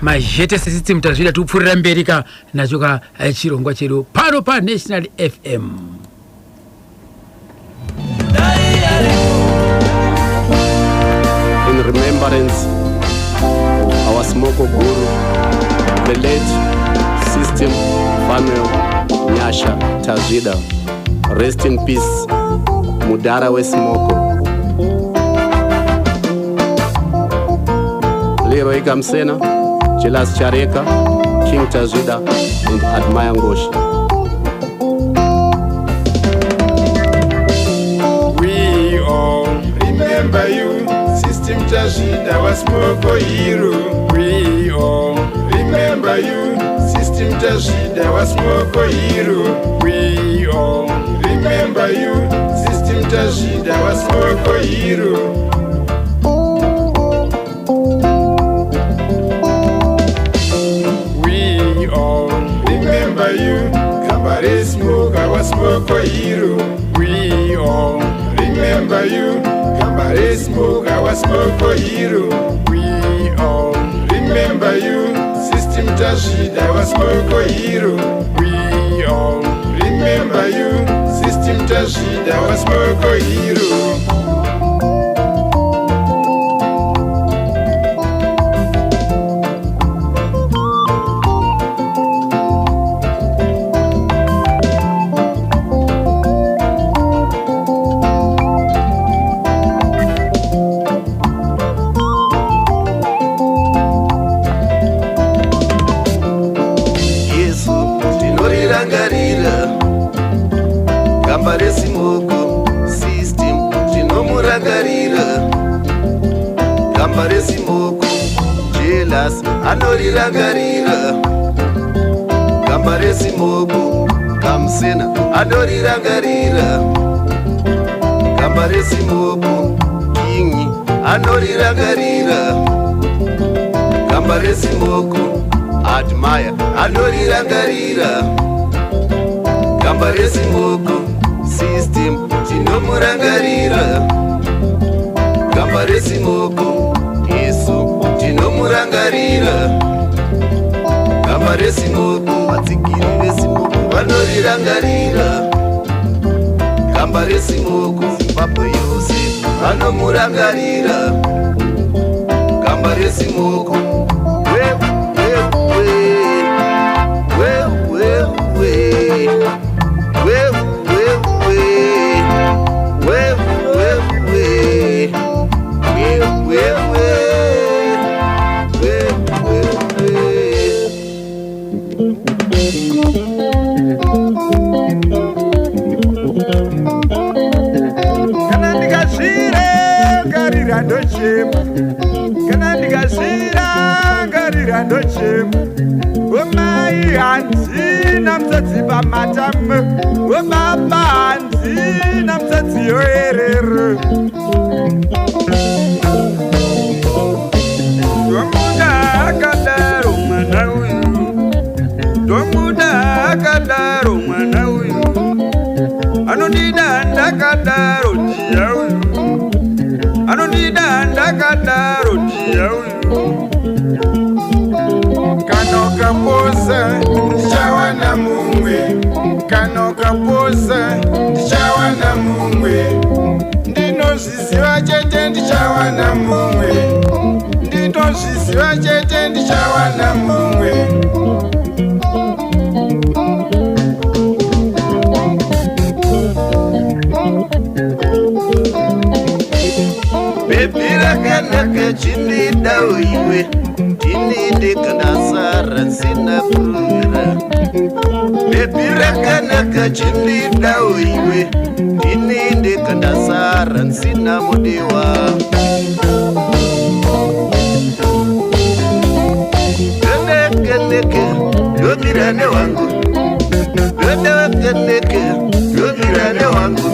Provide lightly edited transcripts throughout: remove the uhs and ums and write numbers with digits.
Mazhete sesystem Tazvida, tikupfuurira mberi ka nacho ka chirongwa chedu pano paNational FM. In remembrance of our Smoko guru, the late System Fanuel Nyasha Tazvida. Rest in peace, Mudara weSmoko. Leroy Kamsena, Jelas Chareka, King Tazvida, and Admire Ngoshi. We all remember you, System Tazvida was Smoko hero. We all remember you, System Tazvida was Smoko hero. We all remember you, System Tazvida was Smoko hero. We all remember you, Gamba reSmoko was Smoko hero. We all remember you, Gamba reSmoko was Smoko hero. We all remember you, System Tazvida was Smoko hero. We all remember you, System Tazvida was Smoko hero. Isu tinorirangarira gamba reSmoko System, tinomurangarira gamba reSmoko. Jelas anorirangarira gamba reSmoko. Kamsena anorirangarira gamba reSmoko. King anorirangarira gamba reSmoko. Admire anorirangarira gamba reSmoko. System tinomurangarira gamba reSmoko. Isu tinomurangarira gamba reSmoko. Vatsigiri veSmoko vanorirangarira gamba reSmoko. Zimbabwe yose vanomurangarira gamba reSmoko. We, we, we, we, we, we, we, we, we, we, we, we, we, we, we. Kana ndikazvirangarira ndochema, kana ndikazvirangarira ndochema. Wemai, handina musodzi pamatama. Webaba, handina musodzi yoerere. Ndomuda akadaro mwana uyu, ndomuda akadaro mwana uyu, anondida ndakadaro tiya uyu, anondida ndakadaro tiya uyu. Kana ukaposa ndichawana mumwe, kana ukaposa ndichawana mumwe. Ndinozviziva chete, ndichawana mumwe. Ndinozviziva chete, ndichawana mumwe. Baby rakanaka, chindida iwe, ndininde kana sara nsina kurira. Baby rakanaka, chindida iwe, ndininde kana sara nsina mudiwa. Ndonekeneke ndomirane wangu, ndonekeneke ndomirane wangu,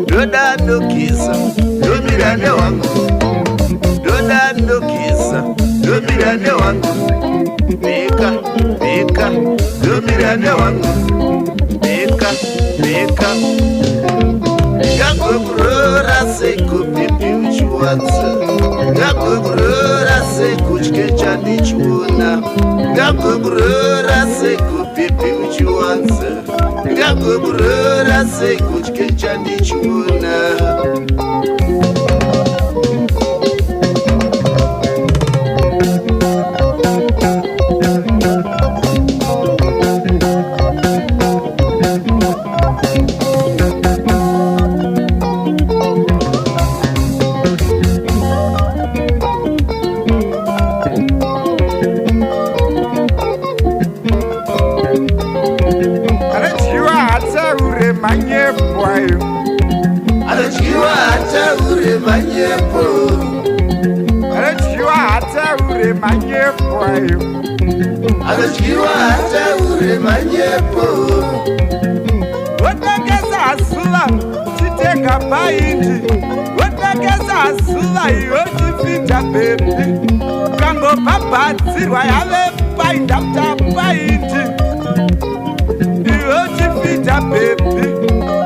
ndodanokisa ndomirane wangu, ndodanokisa ndomirane wangu. Beka beka ndomirane wangu, beka beka. Ngagokurora sekupipi uchiwanza, ngagokurora sekutye chandichiona, ngagokurora sekupipi uchiwanza, ngagokurora sekutye chandichiona. Anodyiwa hataure manyepo ayo. Anodyiwa hataure manyepo. Anodyiwa hataure manyepo ayo. Anodyiwa hataure manyepo. Wotengesa zuva chitenga paindi, wotengesa zuva iwe uchifita bhebhi, ukangobhabhadzirwa yave painda paindi, iwe uchifita bhebhi,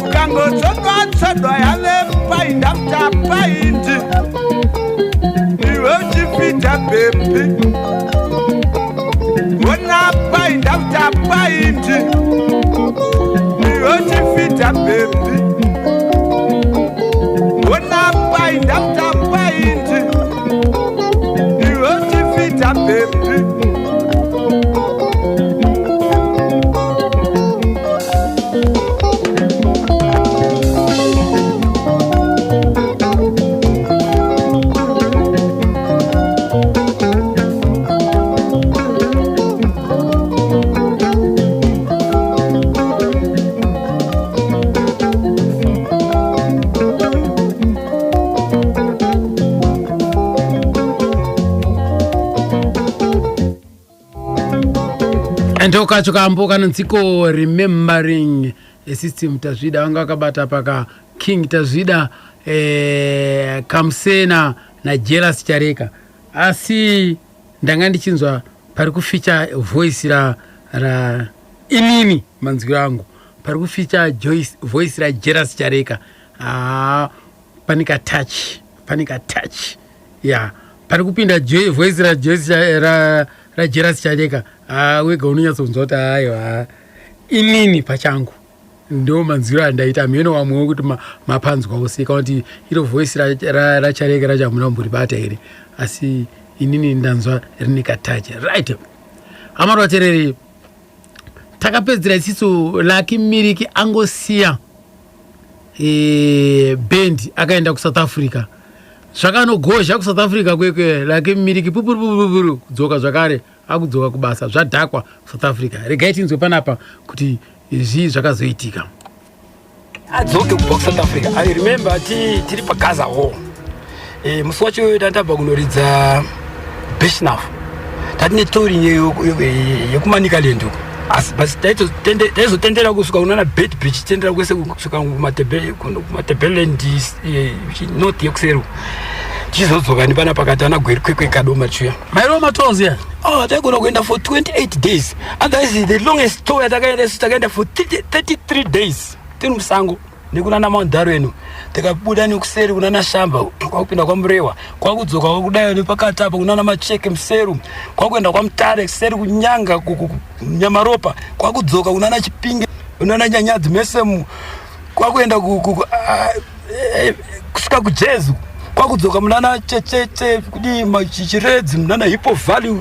ukangotsvodwa-tsvodwa yave painda paindi, iwe uchifita bhebhi, wona painda paindi, iwe uchifita bhebhi, wona painda paindi, iwe uchifita bhebhi. Ndokacho kambo kanonziko Remembering System Tazvida, vanga vakabata paka King Tazvida, Kamsena naJealous Chareka. Asi ndanga ndichinzwa pari kuficha voice ra inini manzwiro angu pari kuficha voice raJealous Chareka. Pane katouch, pane katouch ya pari kupinda voice raJealous Chareka. Wega unonyatsonzwa kuti aiwa, inini pachangu ndo manzwiro andaita mheno wamwewo kuti mapanzwa ose kana kuti iro voice raChareka racho hamuna kumboribata here, asi inini ndanzwa rine katouch. Right, amari vatereri, takapedzera isisu Lucky Miriki angosiya band akaenda kuSouth Africa. Zvakanogozha kuSouth Africa kwekwe, Lucky Miriki pupurupupupuru kudzoka zvakare, akudzoka kubasa, zvadhakwa kuSouth Africa. Regai tinzwe panapa kuti zvii zvakazoitika. Adzoke kubva kuSouth Africa, I remember tiri paGaza Hall. Musi wacho tandabva kunoridza Birchenough, tati netori yekuManicaland uko, asi basi taizotendera kusvika kunana Beitbridge, tendera kwese kusvika kuMatabeleland North yekuseri, tichizodzoka nepana pakati ana Gweru, Kwekwe, Kadoma chuya. Mairova matours ya? Oh, taigona kuenda for 28 days. Otherwise the longest tour yatakaenda isu, takaenda for 30 33 days tiri musango nekunana Mount Darwin. Tikabuda nekuseri kunana Shamba, kwakupinda kwaMurewa, kwakudzoka kwakudai nepakati apo kunana Macheke Museru, kwakuenda kwaMutare kuseri kuNyanga, Nyamaropa, kwakudzoka kunana Chipinge, kunana Nyanyadzi mesemu, kwakuenda kusvika kuJezu, kwakudzoka munana Checheche, kudii, Chiredzi, munana Hippo Valley,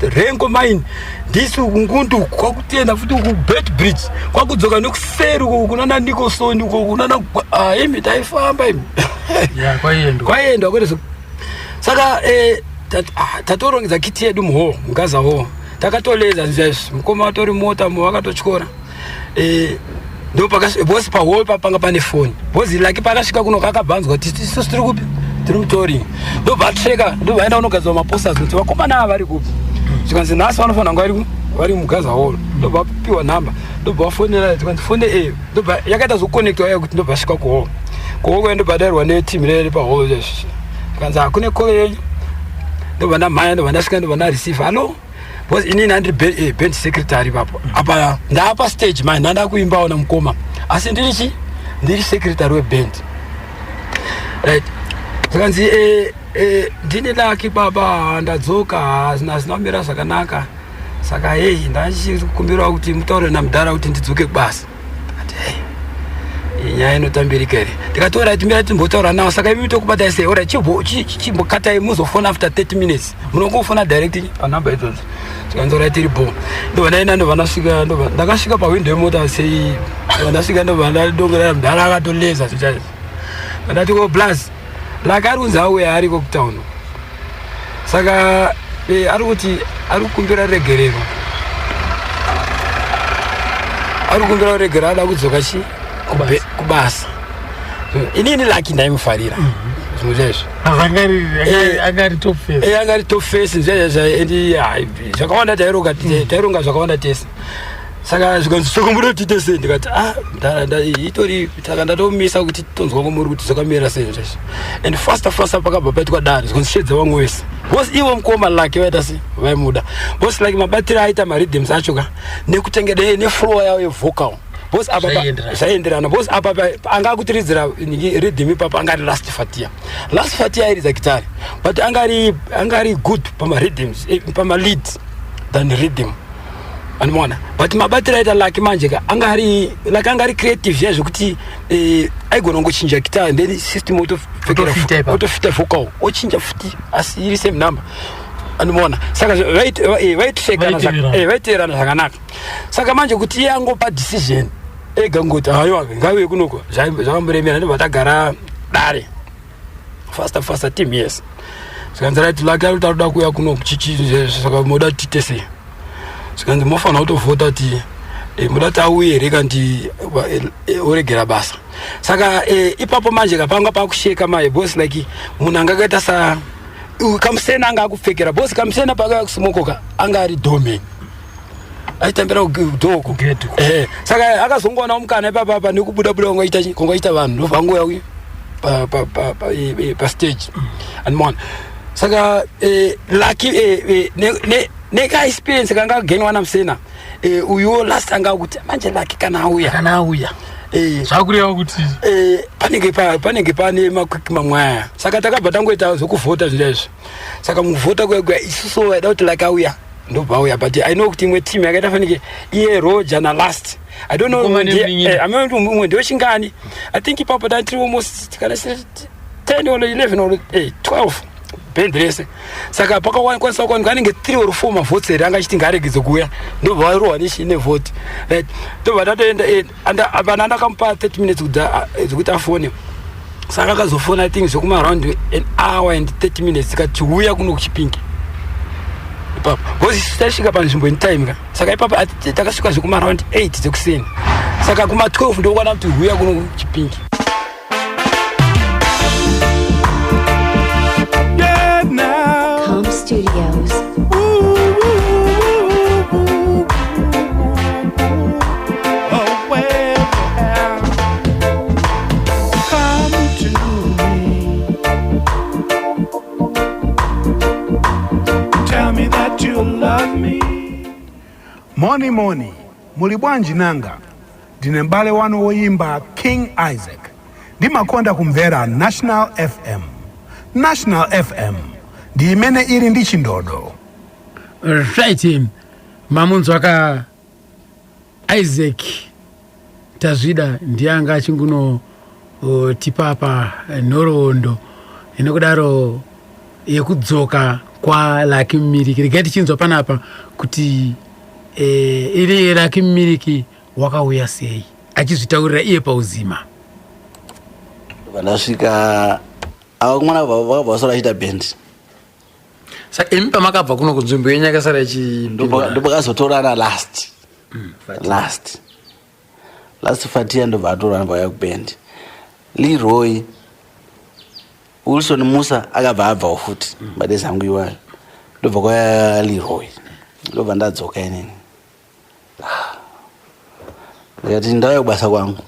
Rengo Mine, ndisu Ngundu, kwakutenda futi kuBeitbridge, kwakudzoka nekuseri uko kunana Nicholson uko kunana imi taifamba imi. Ya, kwaiendwa. Kwaiendwa kwete. Saka tatorongedza kiti yedu muhall, muGaza Hall, takatoleza nzvezvi, mukoma vatori mota mo vakatotyora. Ndo bosi pahall papanga pane foni, bosi Lucky pakasvika kuno kakabvanzwa kuti isusu tiri kupi, tiri mutori. Ndobva atreka, ndobva aenda kunogadzirwa maposters kuti vakomana ava vari kupi. Zvikanzi nhasi vanofanira kunge vari muGaza Hall. Ndobva vapiwa nhamba, ndobva vafonera, zvikanzi fone e ndobva yakaita zvokuconnectwa iya kuti ndobva svika kuhall. Kuhall kuya ndobva dairwa neteam rere pahall, zvikanzi hakune call yenyu. Ndobva ndamhanya, ndobva ndasvika, ndobva ndareceive, "Hallo?" Because inini handiri band secretary papo apa, ndaapa stage manje, ndanda kuimbawo namukoma, asi ndiri chi Ndiri secretary weband, right? Zvikanzi ndine Lucky baba, ndadzoka, hazina kumira zvakanaka, saka hei, ndachikumbirawo kuti mutaure namudhara kuti ndidzoke kubasa. Ndikati, "Hei, iyi nyaya inotambirika here?" Ndikati, "Alright, mira timbotaura nawo." Saka imi tokubatai sei? Alright, chimbokatai, muzofona after 30 minutes, munongofona direct panhamba idzodzo. Tikanzi, "Alright, iri bo." Ndobva ndaenda, ndobva ndasvika, ndobva ndakasvika pahwindo yemota sei. Ndobva ndasvika, ndobva ndadongorera mudhara akatoleza zvichaizvo. Ndati, "Ko plus Lucky ari kunzi auya ariko kutown, saka ari kuti ari kukumbira regerero, ari kukumbira regerero, ada kudzoka chi kubasa." Inini Lucky ndaimufarira zvimwe chaizvo. Angari top face. Angari top face zvaizvo, and zvakawanda taironga, taironga zvakawanda tese. Saka zvikanzi, "Saka muda tiite sei?" Ndikati, "Ah, itori." Saka ndatomisa kuti tonzwa kwamuri kuti zvakamira sei zvaizvo. And faster faster pakabva paitwa dare, zvikanzi shedza vamwe vese, because ivo mukoma Lucky vaita sei, vaimuda, because like mabatiro aita marhythms acho ka, nekutenge neflow yavo yevocal, because apa Zvaienderana. Zvaienderana, because apa anga akutiridzira rhythm ipapo angari Last Fatia. Last Fatia airidza gitari, but angari good pamarhythms, pamalead than rhythm, anomaona? But mabatiro aita Lucky manje ka, angari like angari creative zviya zvekuti aigona kungochinja gitari, then system Otofita ipapo. Otofita vocal, ochinja futi, asi iri same number, anomaona? Saka vaitishekana. Vaiteerana. Vaiteerana zvakanaka. Saka manje kuti iye angopa decision ega ngoti haiwa, ngauye kunoko, zvakamboremera. Ndobva tagara dare faster faster, team yes. Zvikanzi, "Right, Lucky ari kuti arikuda kuuya kuno chichi, saka moda tiite sei?" Zvikanzi, "Mofanira kutovhota kuti muda kuti auye here kanti oregera basa." Saka ipapo manje kapanga pakusheka mai, because like munhu anga akaita sa Kamusena anga akupfekera, because Kamusena pakauya kuSmoko anga ari doorman, aitambira kudhoko. Gate. Saka akazongowana mukana ipapapa nekubuda buda kungaita kungaita vanhu, ndobva angouya pastage, andimona? Saka Lucky nekaexperience kanga kagenwa naMusena, uyuwo Last anga kuti manje Lucky kana auya, kana auya, zvakureva kuti panenge pane makwiki mamwe aya. Saka takabva tangoita zvokuvhota zvinhu izvi. Saka mukuvhota kuya, isusu vaida kuti Lucky auya, ndobva auya. But I know kuti imwe team yakaita fanike iye Roger naLast, I don't know. Mukoma nemunin'ina. Amene kuti umwe ndewechingani. I think ipapo tiri almost kana 10 or 11 or 12 bhendi rese. Saka pakakwanisa kuwanikwa anenge 3 or 4 mavotes here anga achiti ngaaregedze kuuya, ndobva varohwa nevhoti, right? Ndobva tatoenda. Pana ndakamupa 30 minutes kuti dzekuti afone. Saka akazofona, I think zvekumaround an hour and 30 minutes, tikati uya kuno kuChipinge ipapo, because isu taisvika panzvimbo in time ka. Saka ipapo takasvika zvekumaround 8 dzekuseni, saka kuma12 ndokwana kuti huya kuno kuChipinge. Yeah, now. Com Studios. Ooh, ooh, ooh, ooh, oh, well, come to me. Tell me that you love me. Moni moni, muli bwanji nanga? Ndine m'bale wanu woyimba King Isaac. Ndimakonda kumvera National FM. National FM ndi imene ili ndi chindodo. Right, mamunzwa ka, Isaac Tazvida ndiye anga achinguno tipa pa nhoroondo inokudaro yekudzoka kwaLucky Mumiriki. Regai tichinzwa panapa kuti iri Lucky Mumiriki wakauya sei, achizvitaurira iye pauzima. Vandasvika, ava kumwana vakabva vasora achiita bhendi. Saka imi pamakabva kuno kunzvimbo yenyu yakasara ichipindura? Ndopakazotorana last Fatia, ndobva atorana vauya kubhendi. Leroy Wilson Musa akabva abvawo futi madezi angu iwayo, ndobva kwaya Leroy, ndobva ndadzoka inini. Ah. Ndikati ndauya kubasa kwangu.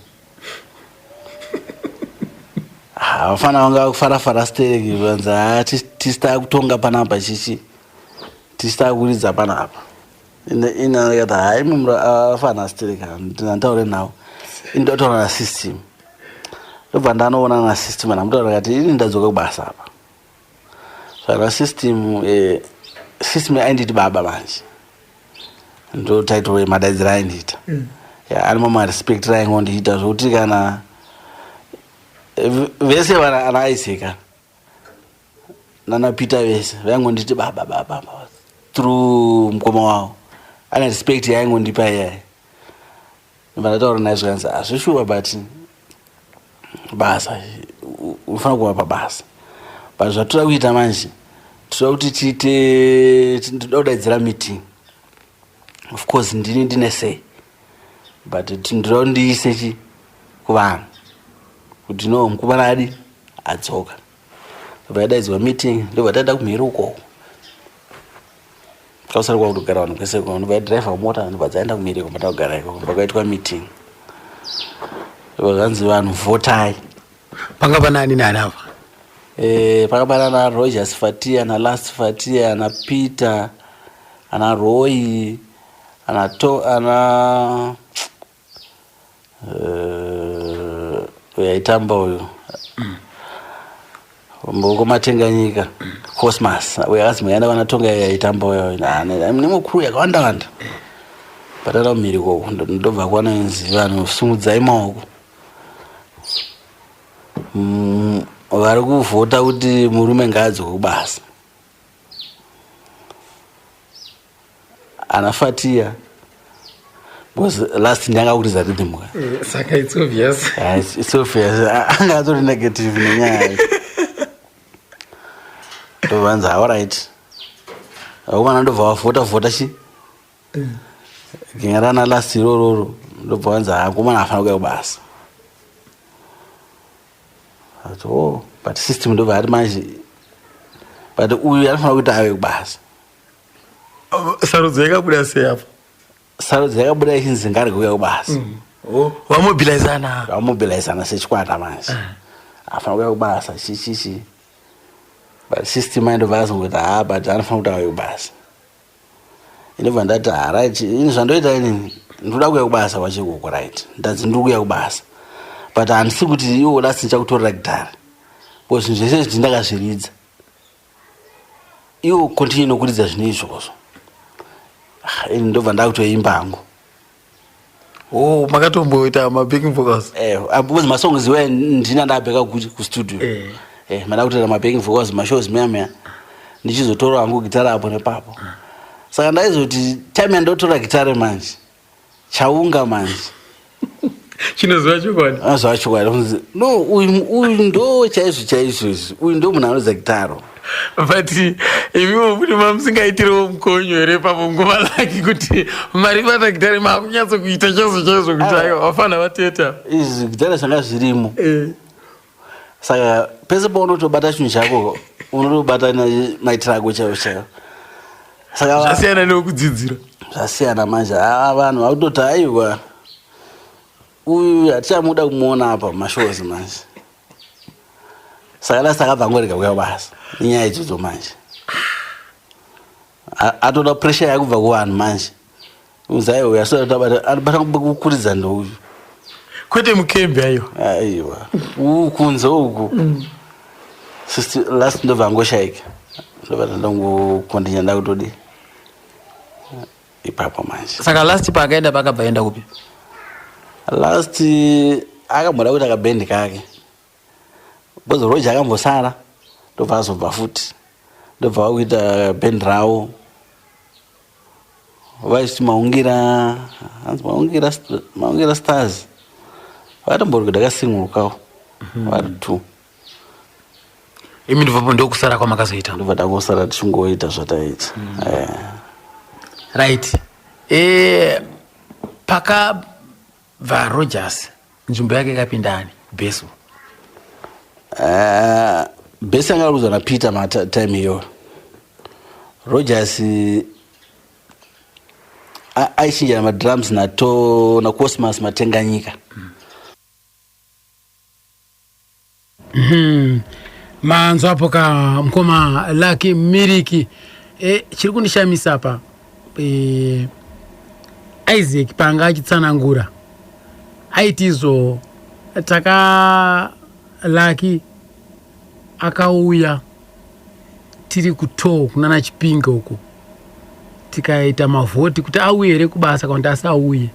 Ah, vafana vanga vakufarafara stereki, vanzi, "Ha, tisita kutonga panapa, chichi tisita kuridza panapa." Ina ndikati, "Hai, imwe afana stereki, nditaure nawo, indotaura nasystem." Ndobva ndanoona nasystem, ndamutaura kati ini ndadzoka kubasa apa. Saka system, system ainditi baba manje, ndo title yemadaidziro aindiita. Ya, ane mamwe respect raingondiita zvokuti kana vese vana ana Isaac nana Peter vese vaingonditi baba, baba, baba through mukoma wavo. Ane respect yaingondipa iyayi. Ndobva ndataura naye, zvikanzi hazvishuwa, but basa unofanira kuva pabasa. But zvatoda kuita manje, toda kuti tiite, toda kudaidzira meeting. Of course ndini ndine say, but ndoda kuti ndiise chi kuvanhu kuti no, mukomana adi adzoka. Ndobva yadaidzwa meeting, ndobva taenda kumhiri ukoko kausari kwakutogara vanhu kwese uko. Ndobva yadhiraivha mota, ndobva dzaenda kumhiri uko matakugara ikoko. Ndobva kwaitwa meeting, ndobva zvanzi vanhu vhotai. Panga panani nani apa? Pakabata na Rogers Fatia, naLast Fatia, naPeter, ana Roy, ana to ana uyu aitamba uyu mboko Matenganyika, Cosmas uyu akazi muyaenda vanatonga aitamba uyo nemukuru yakawanda wanda. Patata kumhiri ikoko, ndobva kwanonzi vanhu sumudzai maoko vari kuvhota kuti murume ngaadzoke kubasa. Ana Fatia, because last ndanga kuridza rhythm ka. Saka it's obvious. Ah, it's obvious anga atori negative nenyaya yacho. Ndovanzi alright, vakomana, ndobva vavhota vhota chi genga rana last irororo. Ndobva vanzi akomana hafana kuya kubasa. Ati oh, but system ndobva ati manje, but uyu anofanira kuita ave kubasa. Sarudzo yakabuda sei apa? Sarudzo yakabuda ichinzi ngarege kuya kubasa. Oh, vamobilizana. Vamobilizana sechikwata manje, afana kuya kubasa chichichi, but system aindobva azongoti ha, but anofanira kuti auye kubasa. Indobva ndati ha, right, ini zvandoita inini ndinoda kuya kubasa kwachikoko. Right, ndanzi ndiri kuya kubasa, but handisi kuti iwo last ndichakutorera gitari, because zvinhu zvese izvi ndakazviridza. Iwo continue nokuridza zvinhu izvozvo. Ah, ini ndobva ndakutoimba hangu. Oh, makatomboita mabacking vocals? Because masongs iwe ndina ndabheka kustudio. Mada kutoita mabacking vocals, mashows meya meya, ndichizotora hangu gitara apo nepapo. Saka ndaizoti time yandotora gitare manje, chaunga manje chinoziva chokwadi. Anoziva chokwadi. Kunzi, no, uyu uyu ndo chaizvo chaizvo izvi, uyu ndo munhu anoridza gitaro. But imiwo kuti mamusingaitirewo mukonyo here papo ngoma laki kuti maribata gitare maakunyatsokuita chaizvo chaizvo kuti aiwa, vafana vateta? Izvi gitare zvanga zvirimo. Saka pese paunotobata chinhu chako unotobata maitiro ako chaivo chaivo. Saka zvasiyana nekudzidzira. Zvasiyana manje. Aa, vanhu vakutoti aiwa, uyu hatichamuda kumuona apa mumashows manje. Saka last akabva angorega kuya basa nenyaya idzodzo manje. Atoda pressure yakubva kuvanhu manje. Uzaiwe uyu asati anobata kukuridza ndouyu. Kwete mukembi, aiwa. Aiwa, uku kunze uku. Last ndobva angoshaika, ndobva ndandongokondinya ndakutodi ipapo manje. Saka last paakaenda pakabva aenda kupi? Last akamboda kuita kabhendi kake, because Roger akambosara, ndobva azobva futi, ndobva vakuita bhendi ravo vaiti Maungira, hanzi Maungira Stars. Vakatomborikuda kasingurukawo vari two. Imi ndibvapo ndokusara kwamakazoita? Ndobva tangosara tichingoita zvataita. Right, pakabva Rogers, nzvimbo yake ikapinda ani beso? Bhesi anga arikudzwa naPeter matime iyoyo. Rogers aichinjana madrums nato naCosmas Matenganyika. Manzwapo ka mukoma Lucky Miriki. Chiri kundishamisa apa, Isaac panga achitsanangura aiti izvo taka Lucky akauya tiri kutour kunana Chipinge uko, tikaita mavhoti kuti auye here kubasa kana kuti asauye.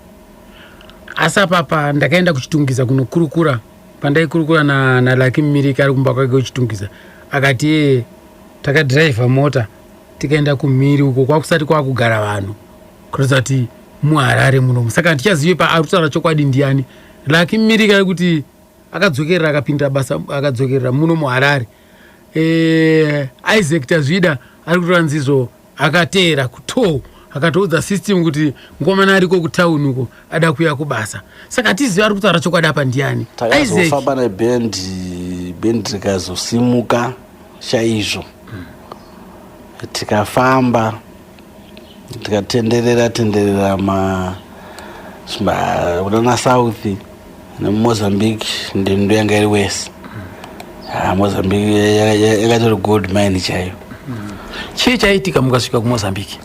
Asi apapa ndakaenda kuChitungwiza kunokurukura. Pandaikurukura naLucky Mumiriki ari kumba kwake kuChitungwiza, akati yee, takadhiraivha mota tikaenda kumhiri uko kwakusati kwakugara vanhu, kuratidza kuti muHarare munomu. Saka handichazive paari kutaura chokwadi ndiani. Lucky Mumiriki ari kuti akadzokerera, akapindira basa, akadzokerera muno muHarare. Isaac Tazvida ari kutora nzizvo, akateera kutour, akatoudza system kuti mukomana ariko kutauni uko ada kuuya kubasa. Saka hatizivi ari kutaura chokwadi apa ndiani. Isaac Takazofamba nebhendi, bhendi rikazosimuka chaizvo. Tikafamba, tikatenderera tenderera kunana South nemuMozambique. Ndo yanga iri wese. Ah, Mozambique yakatori gold mine chaiyo. Chii chaitika mukasvika kuMozambique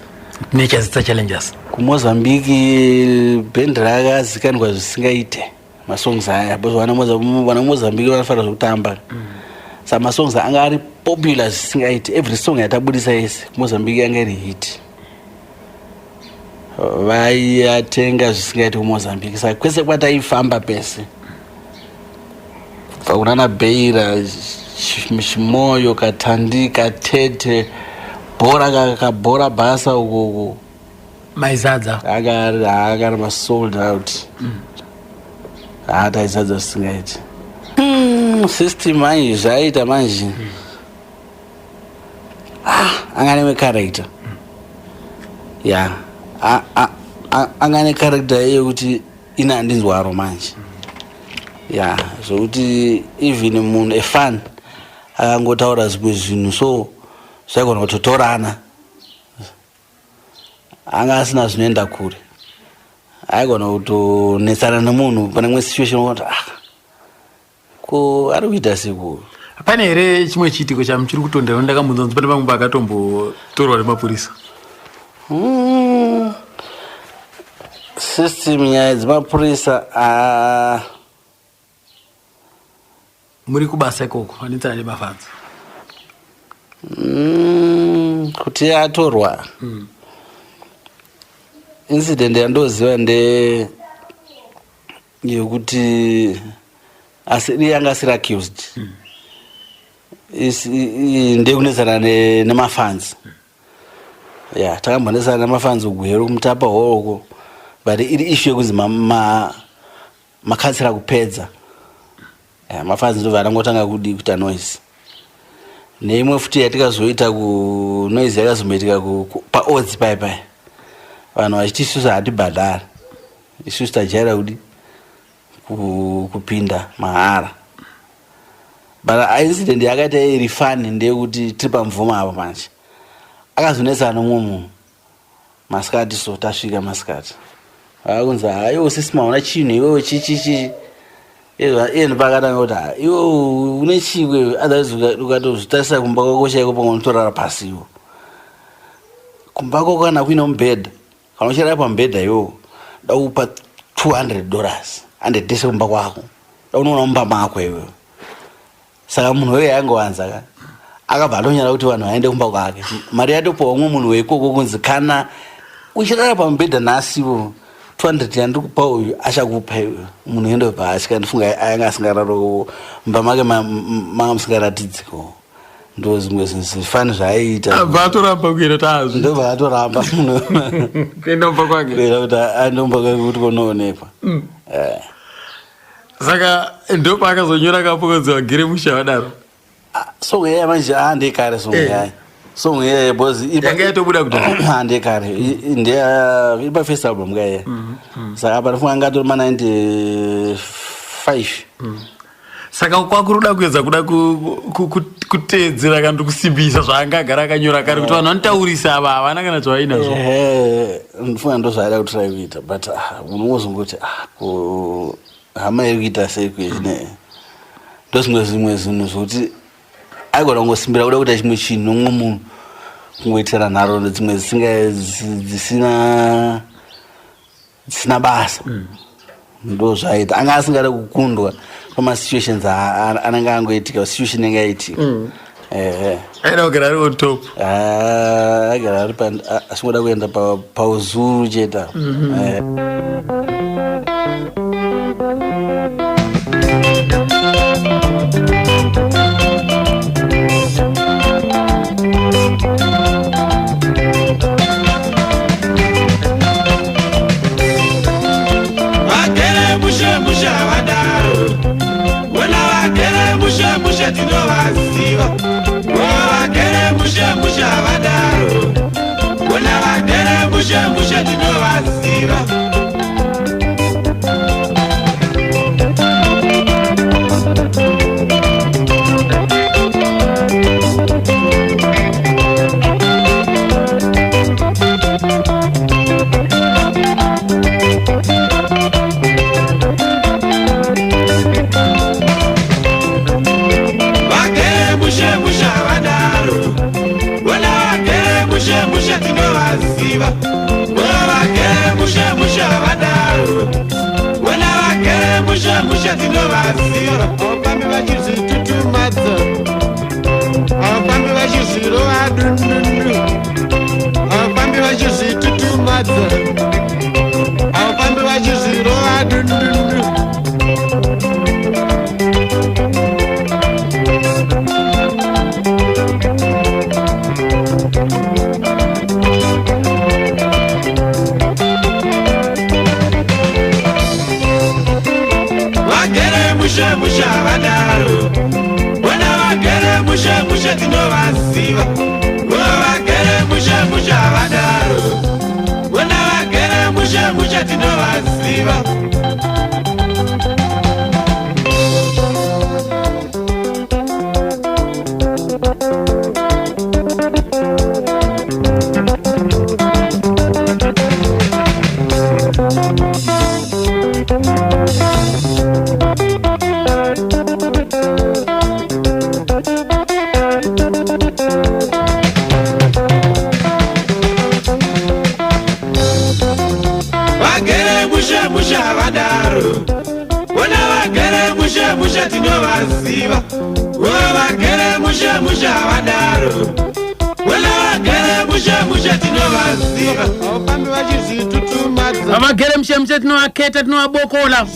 neChazitsa Challengers? KuMozambique bhendi rakazikanwa zvisingaite. Masongs aya, because vana Mozambique vanofanira zvekutamba, saka masongs anga ari popular zvisingaite. Every song yatabudisa yese kuMozambique yanga iri hit. Vaiyatenga zvisingaiti kuMozambique. Saka kwese kwataifamba pese, kubva kunana Beira, Chimoyo, Katandi, Katete, Bhora, Kabhora Bhasa ukoko. Maizadza. Anga ari masold out. Taizadza zvisingaiti. System manje zvaita manje, anga ane character ya, anga ane character yekuti ina handinzwaro manje ya, zvokuti even munhu efan akangotaura zvimwe zvinhu so zvaigona kutotorana. Anga asina zvinoenda kure, aigona kutonetsana nemunhu pane imwe situation kuti, ah, ko ari kuita seku. Pane here chimwe chiitiko chamuchiri kutondera? Ndakambunza kunzi pane vamwe vakatombotorwa nemapurisa. System, nyaya dzemapurisa, ah. Muri kubasa ikoko vanetsana nemafans? Kuti atorwa, incident yandoziva nde yekuti asi iye anga asiri accused. Ndekunetsana nemafans ya, takambonetsana nemafans kuGweru, kuMutapa Hall uko, but iri issue yekunzi makatsira kupedza ya, mafans ndobva arangotanga kudi kuita noise. Neimwe futi yatikazoita ku noise yakazomboitika paodzi pai pai, vanhu vachiti isusu hatibhadhari, isusu tajaira kudi kupinda mahara. But incident yakaita iri funny ndeyekuti tiri pamvuma apo manje akazonetsana nomumwe munhu masikati. So tasvika masikati, akunzi, "Haiwo sisi, maona chinhu iwewe chichichi." Iye ndopakatanga kuti, "Ha, iwe une chikwe, otherwise ukatozvitarisa kumba kwako chaiko, pamwe unotorara pasiwo kumba kwako kana kuine mubhedha, kana uchirara pamubhedha iwowo, dakupa $200 andedese kumba kwako, daunoona mumba mako iwewe." Saka munhu weye aingowanza ka, akabva atonyara kuti vanhu vaende kumba kwake. Mari yatopuwa umwe munhu weikoko kunzi, "Kana uchirara pamubhedha nhasiwo, 200 yandiri kupa uyu achakupa iwe." Munhu endobva atya. Ndifunga anga asingararo mumba make, manga musingaratidziko. Ndo zvimwe zvinhu zvifani zvaaiita. Abva atoramba kuenda taazvi. Ndobva atoramba munhu kuenda kumba kwake. Kuenda kuti aende kumba kwake kuti kunoonekwa. Saka ndopaakazonyora kapo kunzi "Vagere musha" vadaro. Song yaya manje, ndekare song. Yaya song yaya because Yanga yatobuda kudhara. Ndekare, ndeya iri pafirst album kaiya. Saka apa ndifunga angatori ma 95. Saka kwakuri kuda kuedza kuda kuteedzera kana kuti kusimbisa zvaanga agara akanyora kare kuti vanhu vanotaurisa ava havana kana zvavainazvo. Ehe, ndifunga ndo zvaaida kutry kuita, but unongozongoti, ah, ko hama iri kuita sei kuine? Ndo zvimwe zvinhu zvokuti aigona kungosimbira kuda kuita chimwe chinhu nomumwe munhu, kungoitira nharo dzimwe dzisina basa. Ndo zvaaita, anga asingade kukundwa pamasituations anenge angoitika, situation inenge yaitika. Ehe. Aida kugara ari on top. Ah, agara ari achingoda kuenda pauzuru chete apo. Eh. Vagere mushe mushe havadaro, vona vagere mushe mushe tinovaziva. Vo vagere mushe mushe havadaro, vona vagere mushe mushe tinovaziva. Vagere mushe mushe havadaro, vona vagere mushe mushe tinovaziva. Vo vagere mushe mushe havadaro, vona vagere mushe mushe tinovaziva. Havafambi vachizvitutumadza, havafambi vachizvirova dundundu, havafambi vachizvitutumadza, havafambi vachizvirova dundundu. Vagere mushe mushe havadaro, vona vagere mushe mushe tinovaziva. Vo vagere mushe mushe havadaro, vona vagere mushe mushe tinovaziva. Vagere mushe mushe havadaro, vona vagere mushe mushe tinovaziva. Vo vagere mushe mushe havadaro, vona vagere mushe mushe tinovaziva. Havafambi vachizvitutumadza. Vagere mushe mushe tinovaketa, tinovabokola,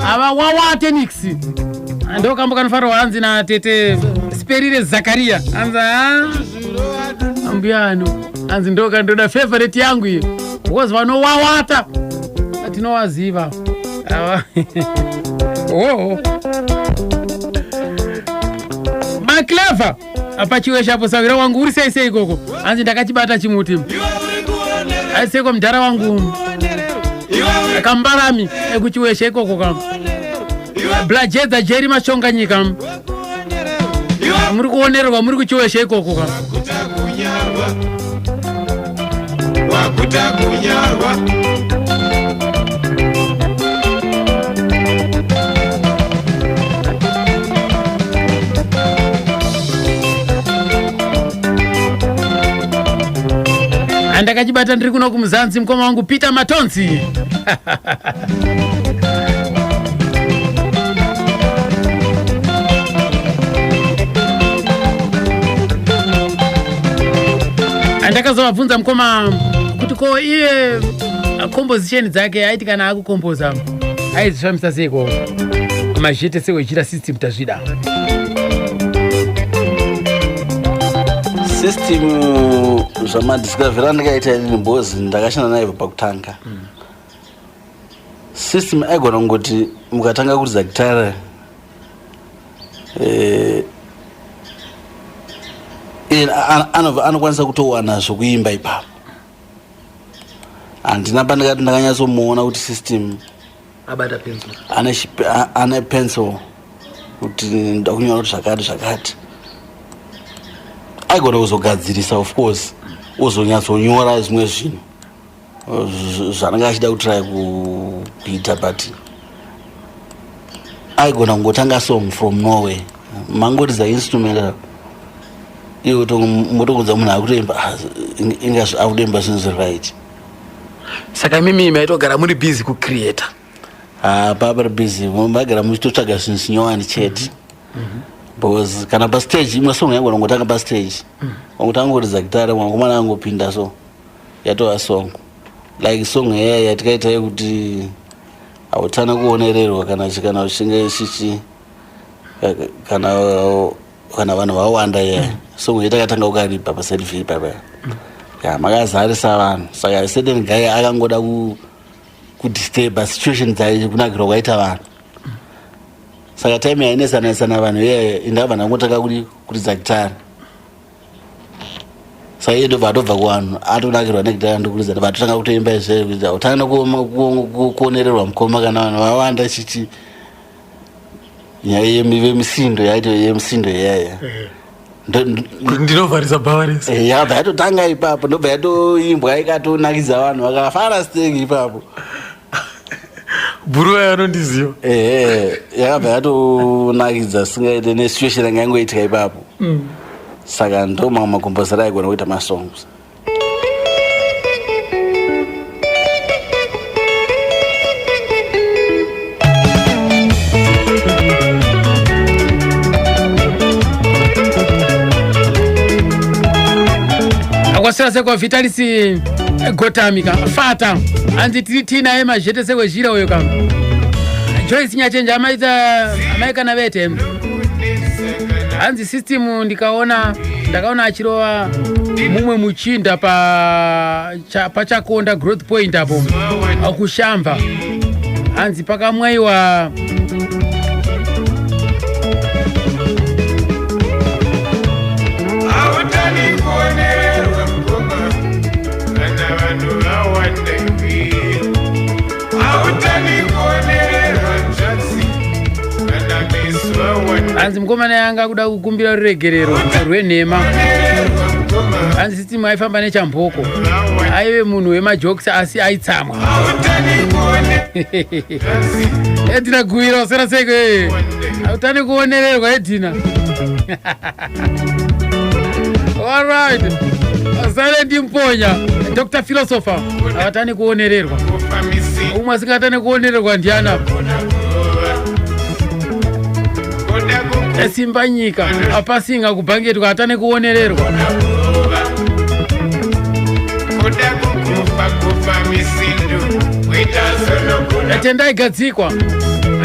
havawawate nix. Ndo kambo kanofanirwa hanzi natete Siperire Zakaria, hanzi a ambuya ano, hanzi ndo kandoda favorite yangu iyo, because vanowawata tinowaziva Ava. Oh maclever apachiweshapo sawira wangu uri sei sei ikoko, hanzi ndakachibata chimuti. Iwe uri kuonererwa. Aiseko mudhara wangu. Iwe uri kambarami ekuchiwesha ikoko kam Blajedza Jeri Mashonganyika. Iwe Muri kuonererwa, muri kuchiwesha ikoko kam. Wakuta kunyarwa, wakuta kunyarwa. Andakachibata ndiri kuno kumuzanzi, mukoma wangu Peter Matonzi. Andakazovabvunza mukoma kuti ko iye composition dzake aiti kana akukompoza aizvifambisa seiko, mazhete sewechira System Tazvida? System zvamadiscover andikaita inini, because ndakashanda naye pakutanga, System aigona kungoti mukatanga kuridza gitara, iye anokwanisa kutowana zvokuimba ipapo. Handina pandikati ndakanyatsomuona kuti System abata penzura. Ane pencil kuti ndoda kunyora kuti zvakati zvakati. Aigona kuzogadzirisa, of course, ozonyatsonyora zvimwe zvinhu zvanenge achida kutry kuita, but aigona kungotanga song from nowhere, mangoridza instrument iwe motongodza munhu akutoimba. Ah, inga akutoimba zvinhu zviri right. Saka imimi maitogara muri busy kucreata. Ah, pari busy magara muchitotsvaga zvinhu zvinyowani chete because kana pastage imwe song yangu unongotanga pastage, wangotanga kuridza gitare, mwakomana angopinda, so yatova song. Like song yaya yatikaita yekuti hautana kuonererwa kana kana uchinge chichi kana vanhu vawanda, iya song yatakatanga ukaripa paself papa ya makazarisa vanhu. Saka certain guy akangoda kudisturba situation dzacho, kunakirwa kwaita vanhu. Saka time yainesanasana vanhu iyayo, indakabva ndangotanga kuri kuridza gitari. Saka iye ndobva atobva kuvanhu, atonakirwa negitari, ndokuridza, ndobva atotanga kutoimba izveyo kuita utanga kuonererwa mukoma kana vanhu vawanda chichi. Nyaya yemisindo yaito, yemisindo iyaya. Kuti ndinovharisa bhawa rese. Yakabva yatotanga ipapo, ndobva yatoimbwa, ikatonakidza vanhu, vakafara steng ipapo. Bhuruwa yanondiziva. Ehe, yakabva yatonakidza singaite nesituation yanga yangoitika ipapo. Saka ndo mamwe makomposera aigona kuita masongs. Akwasira sekwa Vitalis Gotamika fata, hanzi tiri tiinaye mazhete sekwezhira uyo ka Joyce Nyachenja amaita amai kana vete. Hanzi system ndikaona, ndakaona achirova mumwe muchinda pa pachakonda growth point apo kushamba. Hanzi pakamwaiwa. Hautani kuonererwa mukoma kana vanhu vawanda iwe. Hautani kuonererwa nzvadzi kana meso vawanda. Hanzi mukomana yanga kuda kukumbira ruregerero rwenhema. Kuonererwa mukoma. Hanzi system aifamba nechamboko. Vawanda. Aive munhu wemajokes asi aitsamwa. Hautani kuonererwa nzvadzi. Edina Guwira, usera seko. Hautani kuonererwa, Edina. Alright, Silent Mponya, Dr Philosopher, havatani kuonererwa. Kufa misi. Umwe asingatani kuonererwa ndiani apa? Kuda kukuva. Simba nyika apasinga kubhangetwa, hatani kuonererwa. Kuda kukufa kufa misindo kuita zonokuda. Tendai Gadzikwa,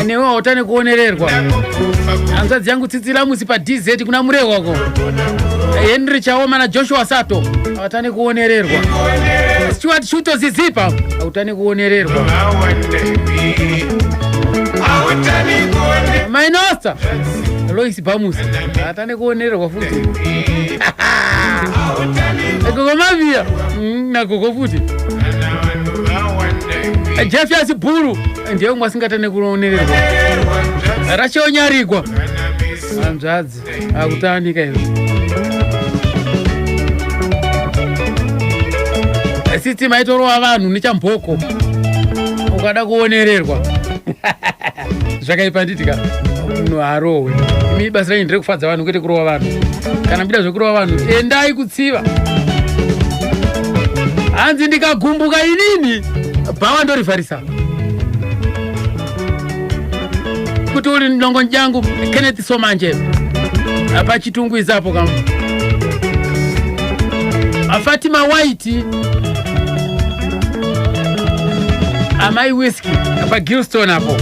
newe hautani kuonererwa. Kukufa. Hanzvadzi yangu Tsitsiramusi paDZ kuna Murehwako, Henry Chaoma naJoshua Sato, havatani kuonererwa. Stuart Shuto Zizipa, hautani kuonererwa. Vawanda iwe. Hautani kuonererwa. Mainosta Lois Bamus, haatani kuonererwa futi. Gogo Mavia nagogo futi. Kana vanhu vawanda iwe. Jeffias Bhuru ndiye umwe asingatani kuonererwa. Rachonyarigwa Kana meso. hanzvadzi, akutanika izvo. System aitorova vanhu nechamboko ukada kuonererwa. Zvakaipa nditika munhu harohwe. Imi basa renyu nderekufadza vanhu, kwete kurova vanhu. Kana muchida zvekurova vanhu, endai kutsiva. Hanzi ndikagumbuka inini, bhawa ndorivharisa. Kuti uri ndongo jangu Kenneth Somanje pachitungwizapo kam. Fatima White, amai whisky pagilston apo.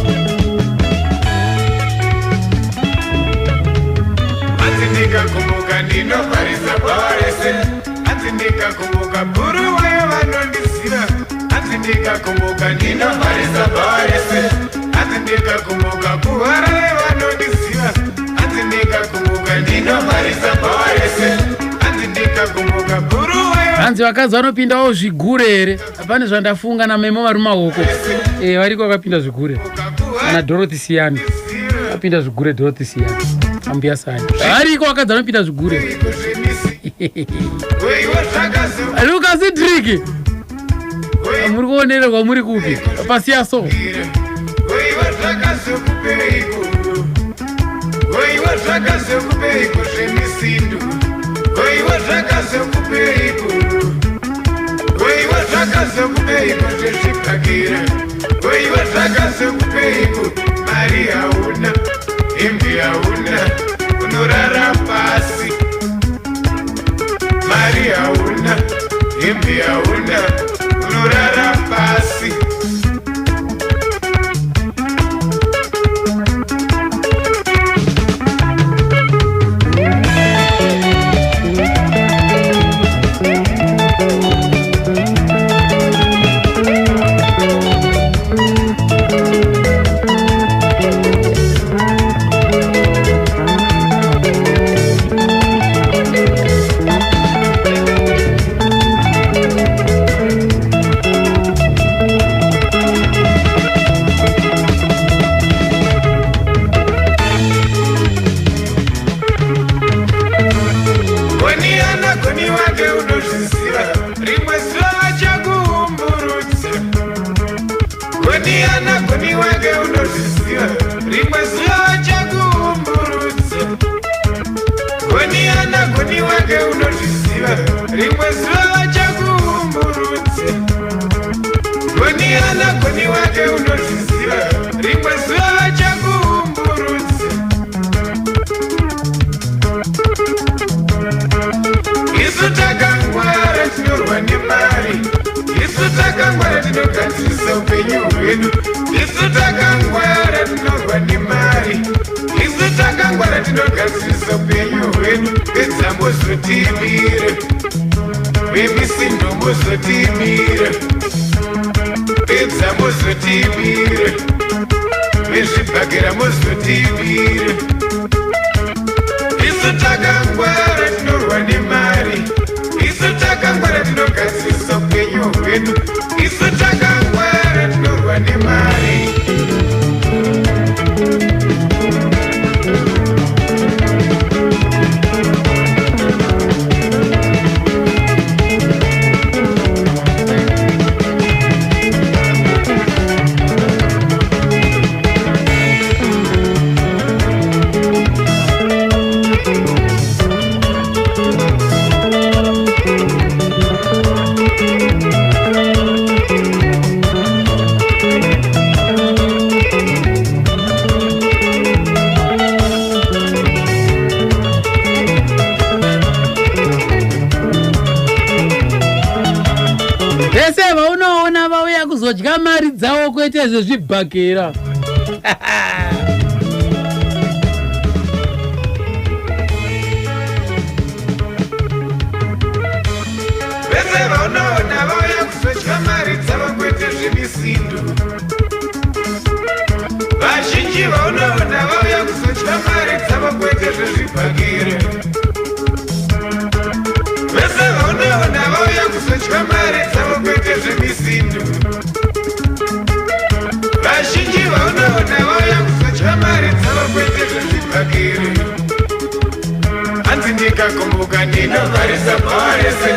Hanzi ndikakumbuka ndinofarisa bhawa rese. Hanzi ndikakumbuka bhuru wayo vanondiziva. Hanzi ndikakumbuka ndinofarisa bhawa rese. Hanzi ndikakumbuka kuharare vanondiziva. Hanzi ndikakumbuka ndinofarisa bhawa rese. Hanzi ndikakumbuka bhuru wayo. Hanzi vakadzi vanopindawo zvigure here? Pane zvandafunga namemo vari mumaoko. E, variko vakapinda zvigure, ana Dorothy Siyani apinda zvigure, Dorothy Siyani, ambuya Sani variko, vakadzi vanopinda zvigure. Kuzvimisi weiwo zvakazo. Lucas Driki, muri kuonererwa muri kupi pasiya so? Weiwa zvakazokupeiko? Weiwa zvakazokupeiko zvemisindo? Weiwa zvakazokupeiko? Weiwa. Zvakazokupeiko zvezvibhakira? Koiwe zvakazokupeiko? Mari hauna, hembe hauna, unorara pasi. Mari hauna, hembe hauna, unorara pasi. Goniana goni wake unozviziva, rimwe zuva vachakuumburutsa. Goniana goni wake unozviziva, rimwe zuva vachakuumburutsa. Goniana goni wake unozviziva, rimwe zuva vachakuumburutsa. Goniana goni wake unozviziva, rimwe zuva vachakuumburutsa. Isu takangwara tinorwa nemari, isu takangwara tinogadzirisa upenyu hwedu. Isu takangwara tinorwa nemari, isu takangwara tinogadzirisa upenyu hwedu. Pedza mozotimire, vemisindo mozotimire, pedza mozotimire, vezvibhakera mozotimire. Isu takangwara tinorwa nemari, isu takangwara tinogadzirisa upenyu hwedu. Isu takangwara tinorwa nemari. Vese vaunoona vauya kuzodya mari dzavo kwete zvezvibhakera. Vese vaunoona vauya kuzodya mari dzavo kwete zvemisindo. Vazhinji vaunoona vauya kuzodya mari dzavo kwete zvezvibhakera. Vese vaunoona vauya kuzodya mari dzavo kwete zvemisindo. Vazhinji vaunoona vauya kuzodya mari dzavo kwete zvezvibhakera. Hanzi ndikakumbuka ndinovharisa bhawa rese,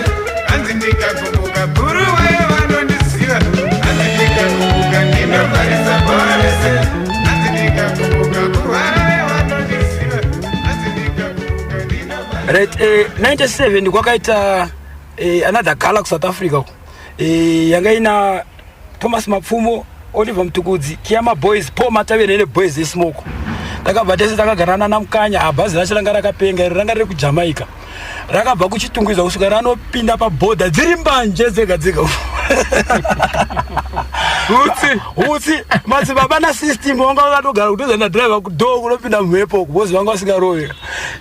hanzi ndikakumbuka bhuru vaye vanondiziva. Hanzi ndikakumbuka ndinovharisa bhawa rese, hanzi ndikakumbuka kurwara vaye vanondiziva. Hanzi ndikakumbuka ndinovharisa. Right, 97 kwakaita another gala kuSouth Africa uko. Yanga ina Thomas Mapfumo, Oliver Mtukudzi, Kiama Boys, Paul Matavere neboys esmoko. Takabva tese takagarana naMukanya. Bhazi racho ranga rakapenga iro, ranga riri kuJamaica, rakabva kuChitungwiza kusvika ranopinda pabhodha dziri mbanje dzega dzega. Hutsi. Hutsi. Madzibaba nasystem vanga vakatogara kudhuze nadriver, kudhoo kunopinda mhepo, because vanga vasingarovi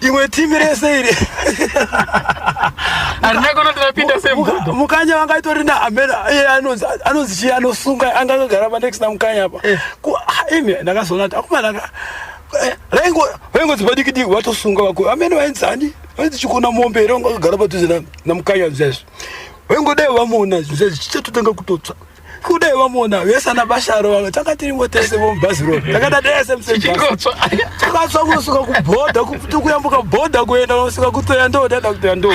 imwe timi rese iri. Harina kunoti rapinda sembudo. Mukanya vanga itori na amena iye anonzi chii, anosunga, anga akagara panext naMukanya apa. Imi ndakazoona kuti akomana vaingonzi padiki diki vatosunga vako amene vainzani, vainzi chikona mombe here, vanga vakagara padhuze naMukanya zvaizvo. Vaingodai vamuona zvaizvo chichatotanga kutotsva kudai vamuona vese ana basharo vanga tanga tirimo tese vomubhazi ro takada tese. Chichingotsva. Takatsva kunosvika kubhodha, kuyambuka bhodha kuenda kunosvika kutoya ndo taenda kutoya ndo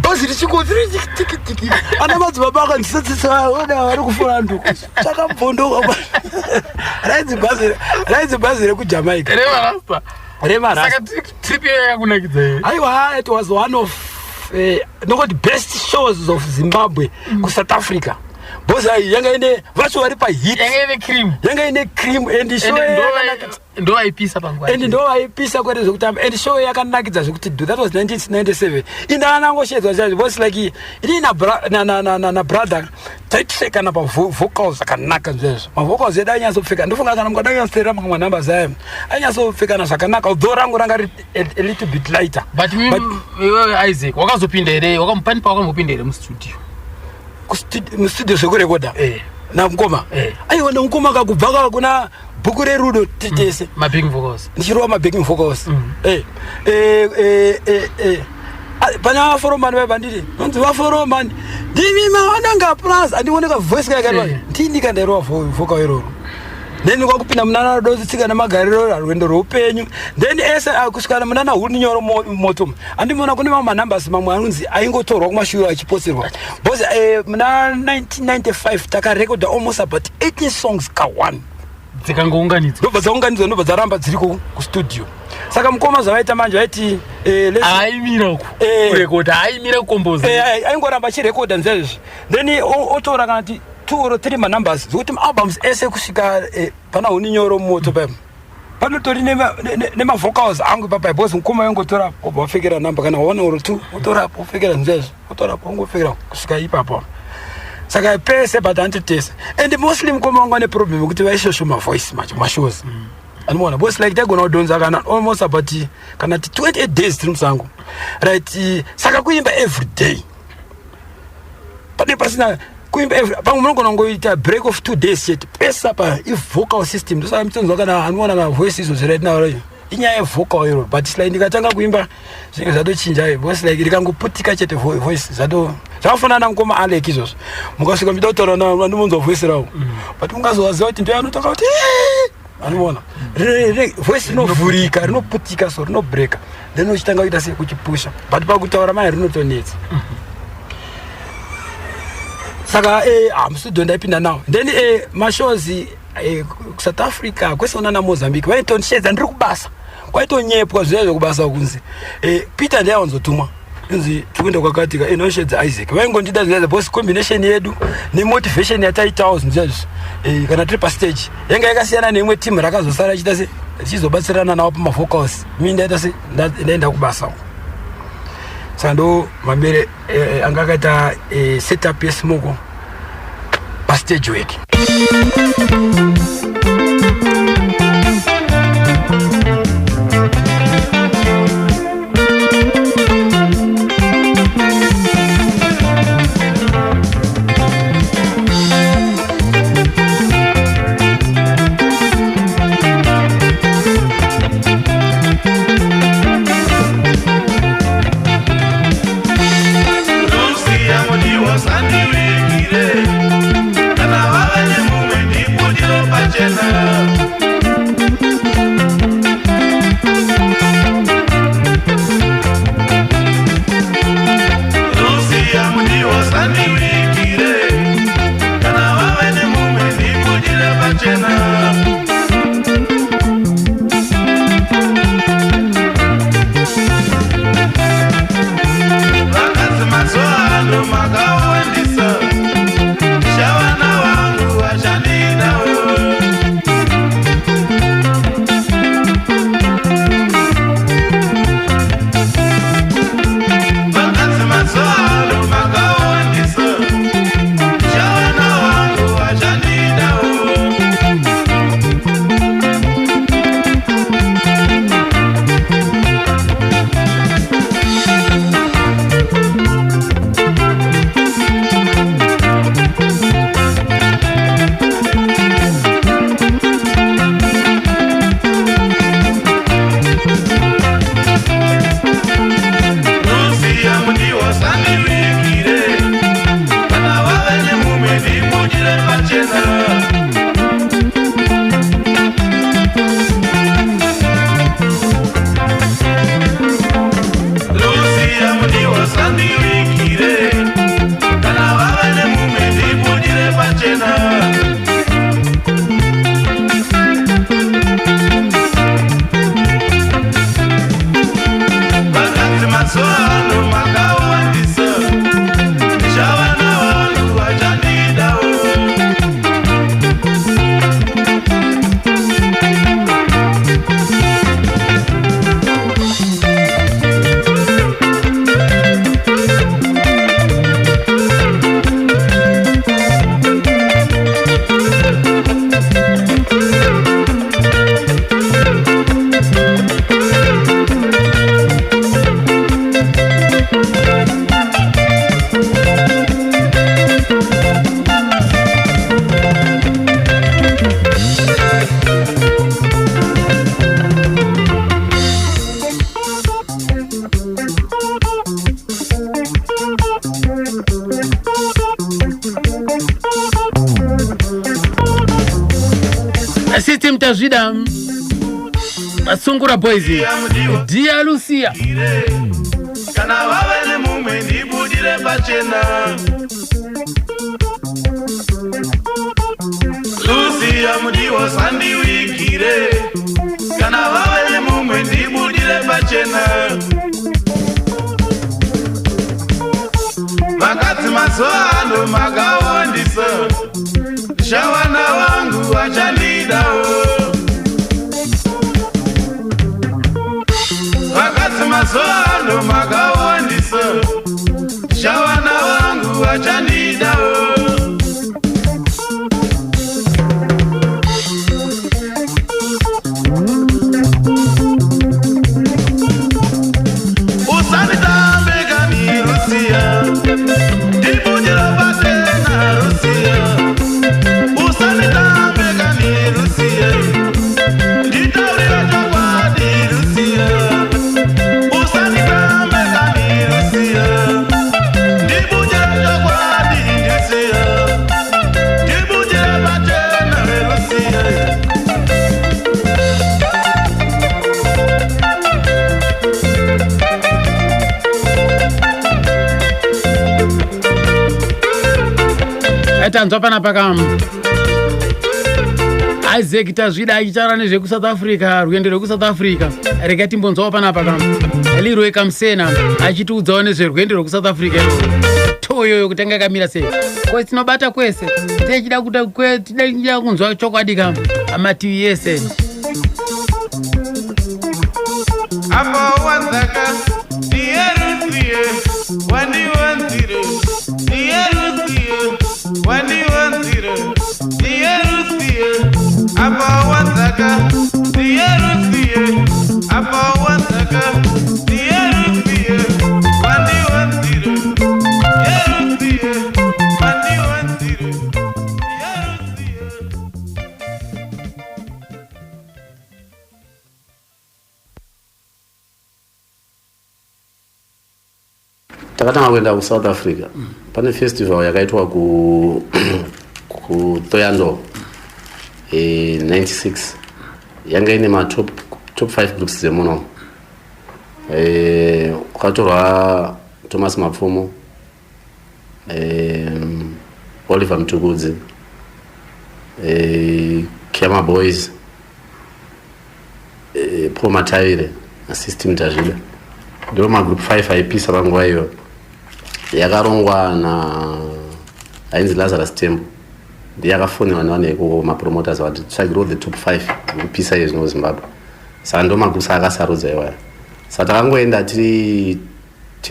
bhazi richingoti tikitiki. Ana madzibaba akandisetsesa oda vari kufura nduku chakabvondoka. Rainzi bhazi rekuJamaica. Remarasta. Remarasta. Saka trip iyo yakakunakidza here? Aiwa, it was one of of nokoti best shows of Zimbabwe kuSouth Africa, because ai yanga ine vacho vari pahit. Yanga ine cream. Yanga ine cream and show yakanakidza. Ndo vaipisa panguva. And ndo vaipisa kwete zvekutamba, and show yakanakidza zvekuti do. That was 1997. Indakanangoshedzwa chaizvo because like ini nabrother taipfekana pavocals zvakanaka zvezvo. Mavocals edu ainyatsopfeka. Ndofunga kana mukada kunyatsoteerera mamwe manumbers aya, ainyatsopfekana zvakanaka, although rangu ranga riri a little bit lighter. But iwewe Isaac, wakazopinda here, pani pawakambopinda here mustudio? Mustudio zvekurekodha? Eh. Namukoma? Eh. Aiwa, namukoma kakubva ka kuna Bhuku reRudo titese. Mabacking vocals. Ndichirova mabacking vocals. Eh, eh, eh, eh, eh. Ah, pana vaforomani vai banditi nonzi vaforomani ndimi mawananga plus andioneka voice kaya. Ndini kandairova vocal iroro, then kwakupinda munana Dotsitsika nemagariro, Rwendo Rweupenyu, then ese kusvikana munana Huni Nyoro Moto. Andimona kune mamwe manumbers mamwe anonzi aingotorwa kumashure achiposerwa, because muna 1995 takarekodha almost about 18 songs ka1. Dzikangounganidzwa. Ndobva dzaunganidzwa, ndobva dzaramba dziriko kustudio. Saka mukoma zvavaita manje vaiti Aimira uku kurekodha, aimira kukomboza. Aingoramba achirekodha nzezvi, then otora kana ti two or three manumbers, zvokuti maalbums ese kusvika pana Huni Nyoro Moto paipo panotori nemavocals angu ipapai, because mukoma yangotora obva wapfekera namba kana one or two, otorapo opfekera nzezvo, otorapo ongopfekera kusvika ipapo. Saka pese, but handiti tese, and mostly mukoma wangu ane problem yekuti vaishosho mavoice macho mashows. Anoona, because like taigona kudhonza kana almost about kana ti 28 days tiri musango, right? Saka kuimba every day pane pasina kuimba every, pamwe munogona kungoita break of 2 days chete. Pesa pa ivocal system, ndosaka mutonzwa kana anoona kana voice izvozvi right now, right? Inyaya yevocal iro, but it's like ndikatanga kuimba zvinenge zvatochinja, because like rikangoputika chete voice zvato zvakafanana namukoma Alec izvozvo. Mukasvika muchida kutaura navo, andimonzwa voice ravo, but mungazovaziva kuti ndoyo anotoka kuti anoona voice rinovhurika, rinoputika, so rinobreka, then uchitanga kuita sei kuchipusha, but pakutaura mai rinotonetsa. Saka mustudio ndaipinda nawo, then mashows kuSouth Africa kwese unana Mozambique vaitondishedza ndiri kubasa. Kwaitonyepwa zviya zvekubasa kunzi Peter ndiawanzotumwa inzi tikuenda kwakatika inoshedza Isaac. Vaingondida zviya because combination yedu nemotivation yataitawo zvinhu kana tiri pastage yanga yakasiyana neimwe team rakazosara ichiita se richizobatsirana navo pamavocals. Mi ndaita se ndaenda kubasa uko. Saka ndo mambere anga akaita setup yeSmoko pastage work. Lucia mudiwa sandiwikire kana vava nemumwe ndibudiro pachena. Lucia mudiwa sandiwikire kana vava nemumwe ndibudire pachena. Vakadzi mazuva ano makawandisa, shavana vangu vachandidawo. Vakadzi mazuva ano makawandisa, shavana vangu vachandidawo. Lucia mudiwa sandiwikire kana vave nemumwe ndibudire pachena. Lucia mudiwa sandiwikire kana vave nemumwe ndibudire pachena. Vakadzi mazuva ano makawandisa. System Tazvida, Sungura Boys, Dear Lucia. Kana vave nemumwe ndibudire pachena. Lucia mudiwa sandiwikire, kana vave nemumwe ndibudire pachena. Vakadzi mazuva ano makawandisa, shawana wangu vachandidawo. Vakadzi mazuva ano makawandisa, shawana wangu vachandidawo. Usanditambe kani Lucia, ndibudire pachena Lucia. Usanditambe kani Lucia, nditaurire chokwadi Lucia. Usanditambe kani Lucia, ndibudire chokwadi Lucia. Ndibudire pachena Lucia. Tanzwa panapa kam Isaac Tazvida achitaura nezvekuSouth Africa, rwendo rwekuSouth Africa. Rega timbonzwawo panapa kam Leroy Kamsena achitiudzawo nezverwendo rwekuSouth Africa iroro. Toyoyo kutanga yakamira sei? Ko tinobata kwese tichida kuta kunzwa chokwadi kam amativi ese. Apa wanzaka ndiye Rusiye, wandiwanzire ndiye Rusiye, wandiwanzire ndiye Rusiye. Apa wanzaka ndiye Rusiye, apa wanzaka ndiye Rusiye, wandiwanzire ndiye Rusiye, wandiwanzire ndiye Rusiye. Takatanga kuenda kuSouth Africa pane festival yakaitwa kuThoyando 96, yanga ine matop top 5 groups dzemuno. Kwakatorwa Thomas Mapfumo, Oliver Mtukudzi, Khiama Boys, Paul Matavire naSystem Tazvida. Ndo magroup 5 aipisa panguva iyoyo. Yakarongwa na ainzi Lazarus Tembo, ndiye akafonerwa nevanhu ikoko, mapromoters, vati tsvagirawo the top 5 kupisa izvi zvino Zimbabwe. Saka ndo magroups akasarudza iwaya. Saka takangoenda tiri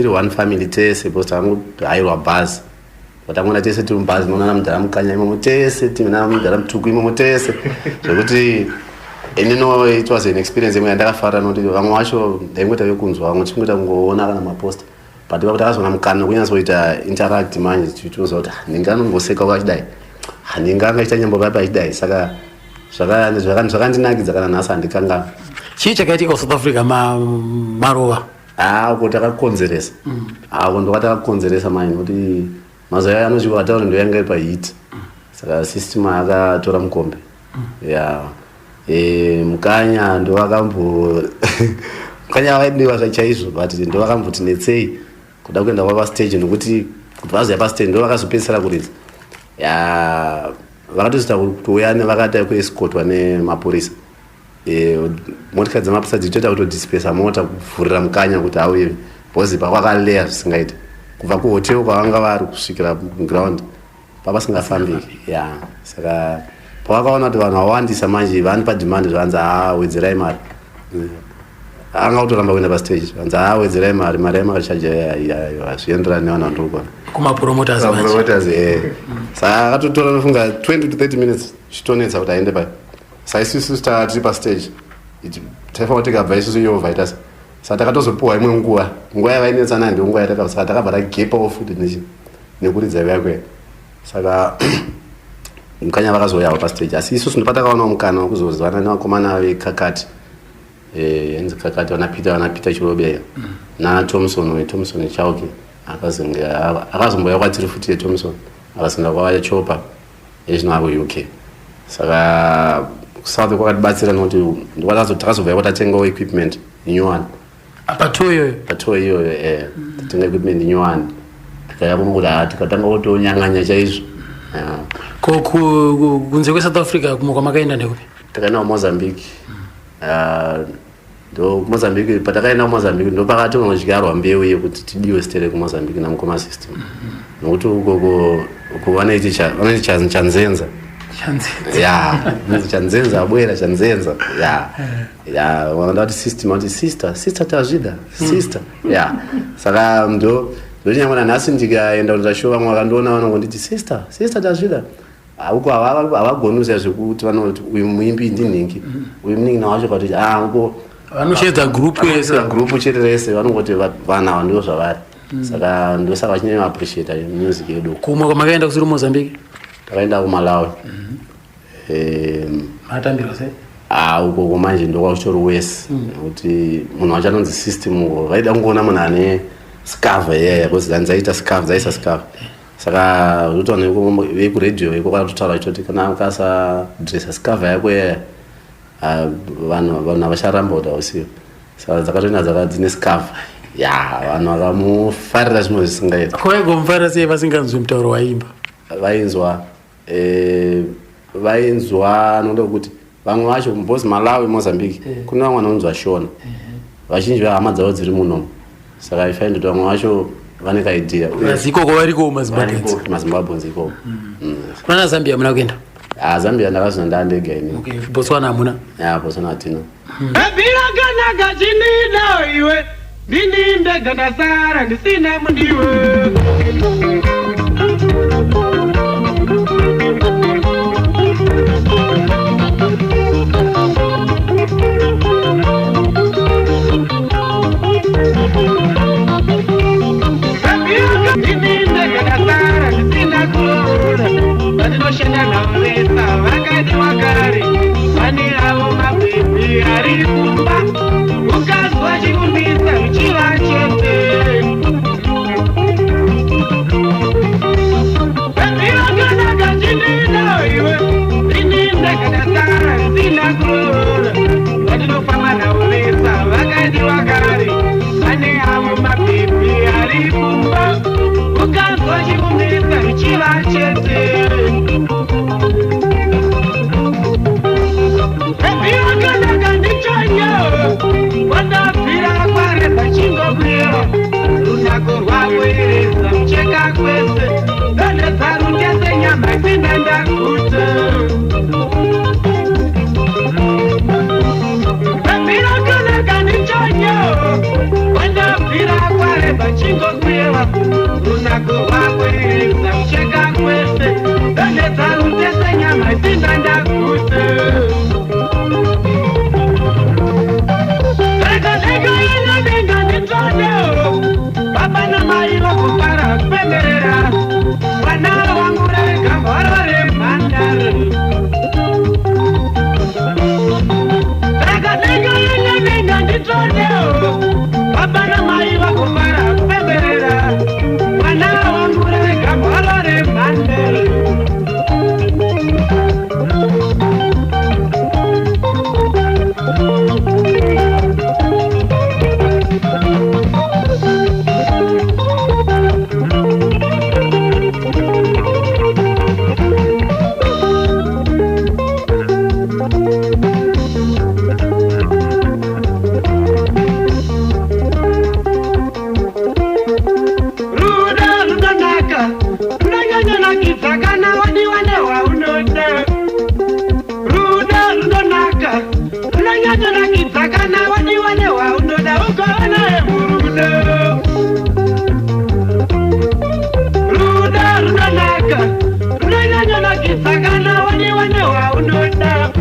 one family tese, because takangohairwa bhazi, vatangoenda tese tiri mubhazi. Noona mudhara Mukanya imomo tese, tina mudhara Mutuku imomo tese, zvekuti inino it was an experience imwe yandakafarira, nokuti vamwe vacho ndaingoita vekunzwa, vamwe tichingoita kungoona kana maposta, but ipapo takazoona mukana wekunyatsoita interact manje, tichitoziva kuti ninge anomboseka achidai, ninge angaita nyambo papi achidai. Saka zvakandinakidza, kana nhasi handikangana. Chii chakaitika kuSouth Africa marova? Ako takakonzeresa, ako ndokatakakonzeresa manje, nokuti mazuva ayo anosvika vatauri ndo yanga iri pahit. Saka System akatora mukombe ya Mukanya ndo vakambo Mukanya vaidiwa zvachaizvo, but ndo vakamboti netsei kuda kuenda kwa pastage, nokuti kuti vazoya pastage ndo vakazopedzisira kuridza. Ya vakatozoita kutouya vakaita kuescortwa nemapurisa. Motikari dzemapurisa dzichitoita kutodispersa mota kuvhurira Mukanya kuti auye, because pakwakaleya zvisingaiti kubva kuhotel kwavanga vari kusvikira ground papasingafambiki. Ya saka pavakaona kuti vanhu vawandisa manje, vani pademand, zvanzi haa, wedzerai mari. Anga kutoramba kuenda pastage, vanzi haa, wedzerai mari, mari yamakachaja hazvienderani nevanhu vandiri kuona. Kumapromoters manje. Promoters, eh. Saka akatotora nofunga 20 to 30 minutes chitonetsa kuti aende pai. Saka isusu tiri pastage, taifanira kuti tikabva isusu yovha ita se. Saka takatozopiwa imwe nguva, nguva yavainetsana ndiyo nguva yatakabva. Saka takabva tagepawo futi nekuridza yakwe. Saka Mukanya vakazouyawo pastage, asi isusu ndopatakaonawo mukana wekuzozivana nevakomana vekakati, yanzi Kakati, vana Peter Chirobeya naThomson, weThomson Chauke akazonge akazombouya kwatiri futi yeThomson, akazoenda kwaChopa, ezvino ari kuUK. Saka Kusouth kwakatibatsira nokuti takazobva iko tatengawo equipment inyowani. Patour iyoyo? Patour iyoyo, tatenga equipment inyowani, tikaya kuno kuti ha, tikatanga kutonyang'anya chaizvo. Ko kunze kweSouth Africa kumwe kwamakaenda ndekupi? Takaenda kuMozambique. Ah, ndo kuMozambique, patakaenda kuMozambique ndo pakati unodyarwa mbeu yekuti tidiwe sitere kuMozambique namukoma System, nokuti ukoko uko vanoiti chanzenza. Chanzenza. Ya, inonzi chanzenza, abwera chanzenza. Ya ya, vanoda kuti System, vati sister, sister tazvida sister. Ya, saka ndo ndonyangwe nanhasi ndikaenda kunoita show, vamwe vakandiona vanongonditi sister, sister tazvida. Ah, uko havagoni kuziva zvekuti vanoti uyu muimbi ndinhingi, uyu munin'ina wacho, kwatiti ah, uko Vanoshedza group yese. Group chete rese, vanongoti vanhu ava ndo zvavari. Saka ndosaka vachinyanya appreciate music yedu. Kumwe kwamakaenda kusiri Mozambique? Takaenda kuMalawi. Matambirwa sei? Ah, ukoko manje ndokwakuchitori wese, nekuti munhu wacho anonzi System uko vaida kungoona munhu ane scarf iyaya, because dzani dzaita scarf, dzaisa scarf. Saka zvoti vanhu vekuredhiyo iko vakatotaura vachitoti kana ukasadresa scarf yako iyaya, ah, vanhu havacharamba kuti hausiyo. Saka dzakatoenda dzaka dzine scarf. Ya, vanhu vakamufarira zvimwe zvisingaiti. Ko vaigomufarira sei vasinganzwi mutauro waimba? Vainzwa, vainzwa nokuda kwekuti vamwe vacho, because Malawi, Mozambique, kune vamwe vanonzwa Shona, vazhinji vehama dzavo dziri munomu. Saka I find kuti vamwe vacho vane kaidea. Asi ikoko variko maZimbabweans? MaZimbabweans ikoko. Kunana Zambia hamuna kuenda? Ah, Zambia ndakazona ndaandega ini. Okay, Botswana hamuna? Ya, Botswana hatina. Bhirakanaka chinida iwe, ndini ndega ndasara ndisina mundiwe. Ndini ndega ndasara ndisina kuroora, vandinoshanda navo vesa vakadiwa kare, vane avo mabhebhi ari kumba, ukazwa chikumbisa ruchiva chete. Bhebhi rakanaka chinida iwe, ndini ndega ndasara ndisina kuroora, vandinofamba navo vesa vakadiwa kare, vane avo mabhebhi ari kumba, ukazwa chikumbisa ruchiva chete. Bhebhi rakanaka ndichonyo, wandabvira kwareza chingokuyeva, runako rwakuereza mucheka kwese, donhedza rungese nyama isina ndaguta. Bhebhi rakanaka ndichonyo, wandabvira kwareba chingokuyeva, runako rwakuereza mucheka kwese, donhedza rungese nyama isina ndaguta. Rega rega ina denga nditsvone, baba namai vokufara kupemberera mwana wangu, rega mhoro remhandare. Rega rega ina denga nditsvone, baba namai vokufara kupemberera mwana wangu, rega mhoro remhandare. Rudo runonaka, runonyanyonakidza kana wadiwa newaunoda. Rudo runonaka, runonyanyonakidza kana wadiwa newaunoda, ukaona murudo. Rudo runonaka, runonyanyonakidza kana wadiwa newaunoda.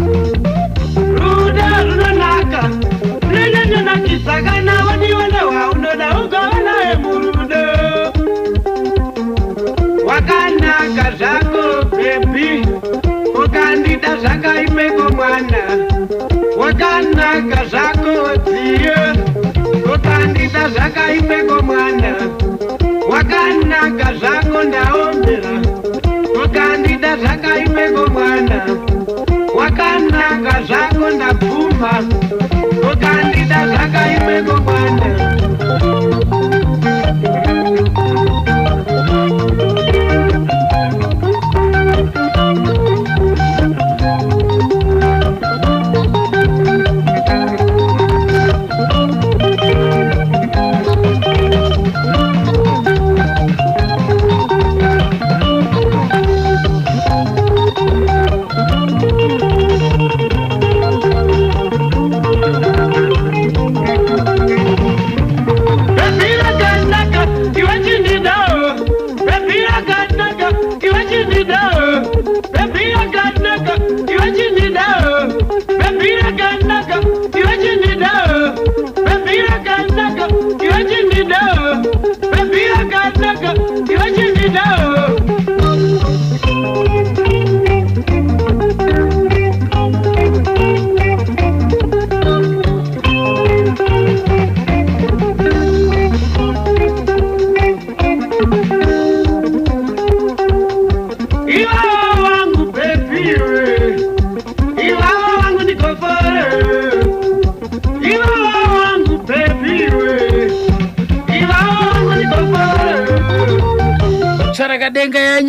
Rudo runonaka, runonyanyonakidza kana wadiwa newaunoda, ukaona murudo. Wakanaka zvako bhebhi, ukandida zvakaimeko mwana. Wakanaka zvako dziyo, ukandida zvakaimeko mwana. Wakanaka zvako ndaombera, ukandida zvakaimeko mwana. Wakanaka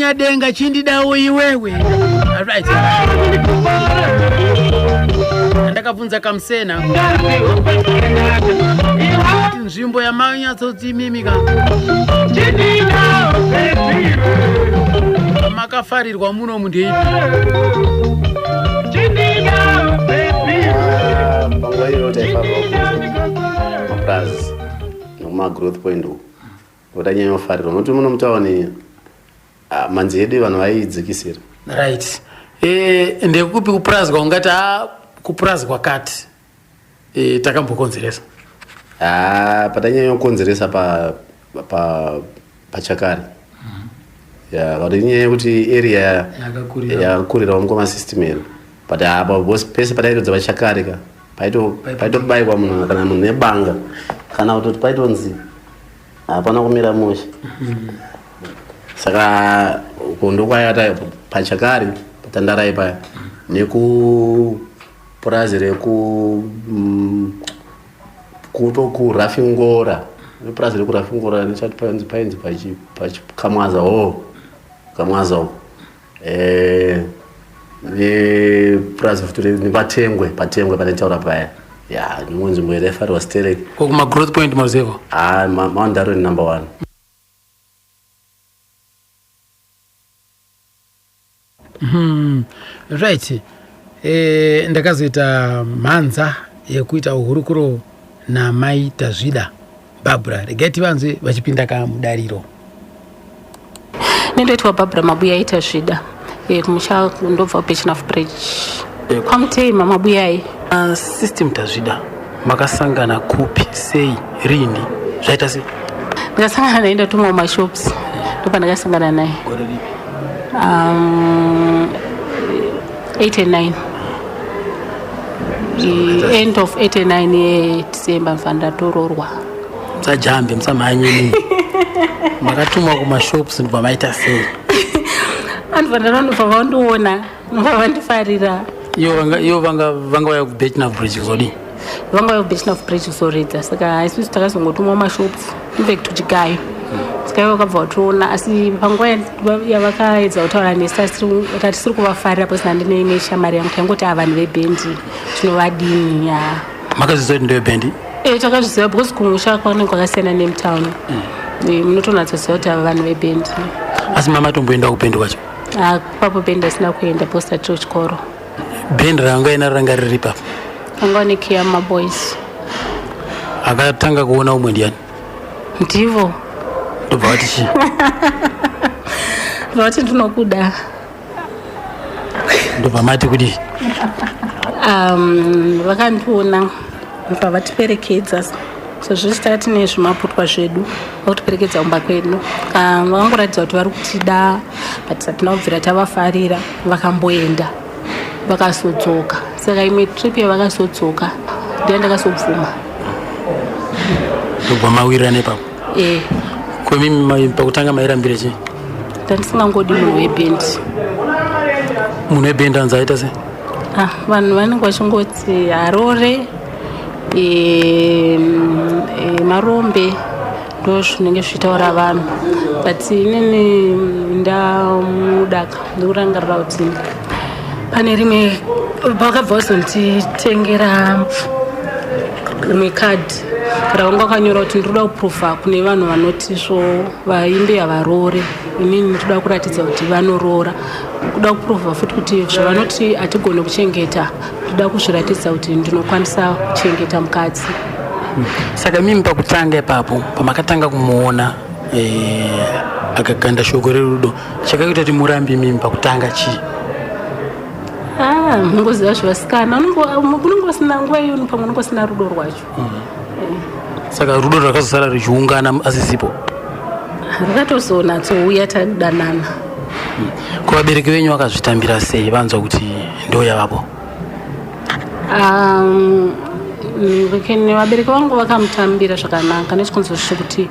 Nyadenga chindidawo iwewe. Alright. Ndakabvunza Kamusena kuti nzvimbo yamanyatsoti imimi ka makafarirwa muno mundeipi? Ah, panguva iyoyo taifarirwa mapurazi nekumagrowth point uku ndotanyanyofarirwa nokuti muno mutauni, ah, manzi edu vanhu vaidzikisira. Right, ndekupi kupurazi kwaungati a kupurazi kwakati takambokonzeresa? Ah, patanyanyokonzeresa pachakari ya, but inyaya yekuti area yakakurira. Yakakurirawo mukoma system yedu, but apa boss pese pataitodza pachakari ka paitobayikwa munhu kana munhu nebanga kana kutoti paitonzi hapana kumira mushe. Saka uko ndokwayata pachakari, patandarai paya, nekupurazi reku kuto kurafingora, nepurazi rekurafingora nechati painzi pachikamwaza o kamwaza uko, nepurazi futi nepatengwe, patengwe panetaura paya ya, nimwe nzvimbo yataifarirwa sterek. Ko kumagrowth point maruzevo? Ah, Mount Darwin number one. Right, ndakazoita mhanza yekuita hurukuro namai Tazvida Barbara. Regai tivanzwe vachipinda kamudariro. Nendoitwa Barbara Mabuya Tazvida. Kumusha ndobva kuBirchenough Bridge, kwaMutema Mabuyai. System Tazvida, makasangana kupi, sei, rini, zvaita sei? Ndakasangana naye ndatumwa mumashops, ndopa ndakasangana naye. Gore ripi? 89, end of 89 yeDecember, mfa ndatororwa. Musajambe, musamhanye. Makatumwa kumashops, ndobva maita sei? Anobva ndanobva vandiona, nobva vandifarira. Iyo vanga vaya kuBirchenough Bridge kuzodii? Vanga vaya kuBirchenough Bridge kuzoridza, saka isusu takazongotumwa mashops, infact kuchigayo. Saka ivo vakabva vatoona, asi panguva yavakaedza kutaura nesu tatisiri kuvafarira, because nandine imwe shamari yangu, taingoti a vanhu vebhendi tinovadini ya. Makazviziva kuti ndevebhendi? E, takazviziva because kumusha kwanenge kwakasiyana nemutauni. Munotonyatsoziva kuti ava vanhu vebhendi. Asi mamatomboenda kubhendi kwacho? Ah, papo bhendi asina kuenda because tatiri kuchikoro. Bhendi ranga inaro ranga riri papo? Vanga vane Khiama Boys. Akatanga kuona umwe ndiani? Ndivo. Ndobva vati chii? Vati ndinokuda. Ndobva mati kudii? Vakandiona bva vatiperekedza, sezvo tanga tine zvimaputwa zvedu, vakutiperekedza kumba kwedu. Vakangoratidza kuti vari kutida, but hatina kubvira tavafarira. Vakamboenda, vakazodzoka. Saka imwe trip yavakazodzoka ndiya ndakazobvuma. Ndobva mawirirana ipapo? E. Kwemimi pakutanga mairambire chii? Ndandisingangodi munhu webhendi. Munhu webhendi anzi aita sei? Ah, vanhu vanenge vachingoti harore, marombe, ndo zvinenge zvichitaura vanhu, but inini ndamudaka. Ndikurangarira kuti pane rimwe vakabva vazonditengera rimwe kadhi ravanga vakanyora kuti ndinoda kuprova kune vanhu vanoti svo vaimbi havarore, inini ndinoda kuratidza kuti vanoroora. Kuda kuprova futi kuti zvavanoti hatigone kuchengeta, ndoda kuzviratidza kuti ndinokwanisa kuchengeta mukadzi. Saka mimi pakutanga ipapo pamakatanga kumuona, akakanda shoko rerudo, chakaita kuti murambi mimi pakutanga chii? Ah, mungoziva zvevasikana, unenge usina nguva iyo, pamwe unenge usina rudo rwacho. Saka rudo rwakazosara ruchiungana asisipo? Rukatozonatsouya tadanana. Ko vabereki venyu vakazvitambira sei vanzwa kuti ndo yavapo? Vabereki vangu vakamutambira zvakanaka nechikonzero chekuti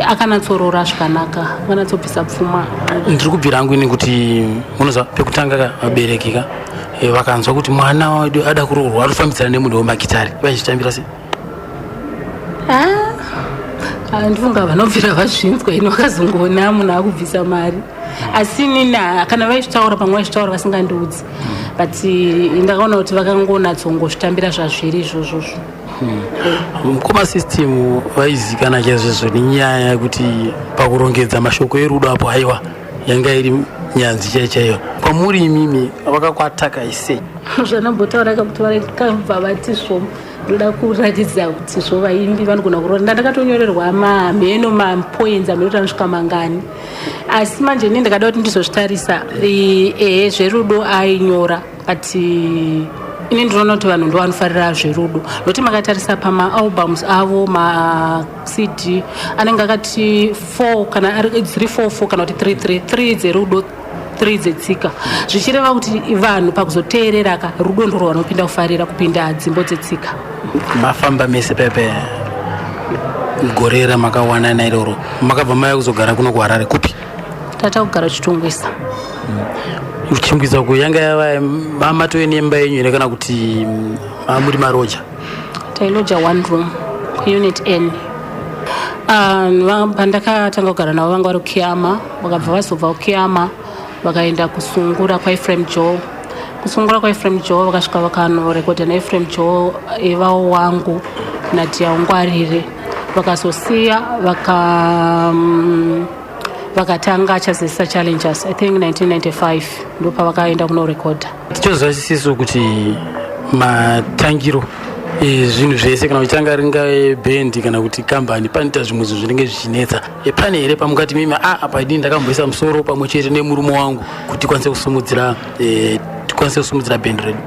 akanatsorora zvakanaka, akanatsobvisa pfuma. Ndiri kubvira hangu ini kuti munoziva pekutanga ka vabereki ka, vakanzwa kuti mwana wedu ada kuroorwa, ari kufambidzana nemunhu wemagitari, vaizvitambira sei? Ah, Ah, ndifunga vanobvira vazvinzwa ini vakazongoona munhu akubvisa mari. Asi inini kana vaizvitaura, pamwe vaizvitaura vasingandiudzi, but ndakaona kuti vakangonatsongozvitambira zvazviri izvozvozvo. Mukoma System vaizikana chaizvozvo nenyaya yekuti pakurongedza mashoko erudo apo, haiwa, yanga iri nyanzvi chaiyo chaiyo. Kwamuri imimi vakakwatakai sei? Zvanambotaura kakuti vakabva vati zvo ndoda kuratidza kuti zvo vaimbi vanogona kurora. Ndandakatonyorerwa mamheno mapoints amene kuti anosvika mangani, asi manje ini ndakada kuti ndizozvitarisa. Ehe, zverudo ainyora, but ini ndinoona kuti vanhu ndo vanofarira zverudo, nokuti makatarisa pamaalbums avo, maCD anenge akati 4 kana ari 3 4 4 kana kuti 3 3 3 dzerudo, 3 dzetsika, zvichireva kuti vanhu pakuzoteerera ka rudo ndorwo vanopinda kufarira kupinda dzimbo dzetsika. Mafamba mese pepe gore ramakawanana iroro, makabva maya kuzogara kuno kuHarare kupi? Tata kugara Chitungwiza. Kuchingwiza ku yanga yava mamatove nemba yenyu here, kana kuti mamuri maroja? Tailoja one room kuUnit N. Pandakatanga kugara navo vanga vari kuKiama. Vakabva vazobva kuKiama vakaenda kusungura kwaEphraim Joe. Kusungura kwaEphraim Joe vakasvika vakanorekodha naEphraim Joe, evawo wangu naDia Ungwarire. Vakazosiya vakatanga Chazezesa Challengers, I think 1995 ndo pavakaenda kunorekodha. Tichoziva chisiso kuti matangiro ezvinhu zvese, kana uchitanga ringave bhendi kana kuti kambani, panoita zvimwe zvinhu zvinenge zvichinetsa. Pane here pamukati mimi a apa idini ndakamboisa musoro pamwe chete nemurume wangu kuti tikwanise kusumudzira bhendi redu?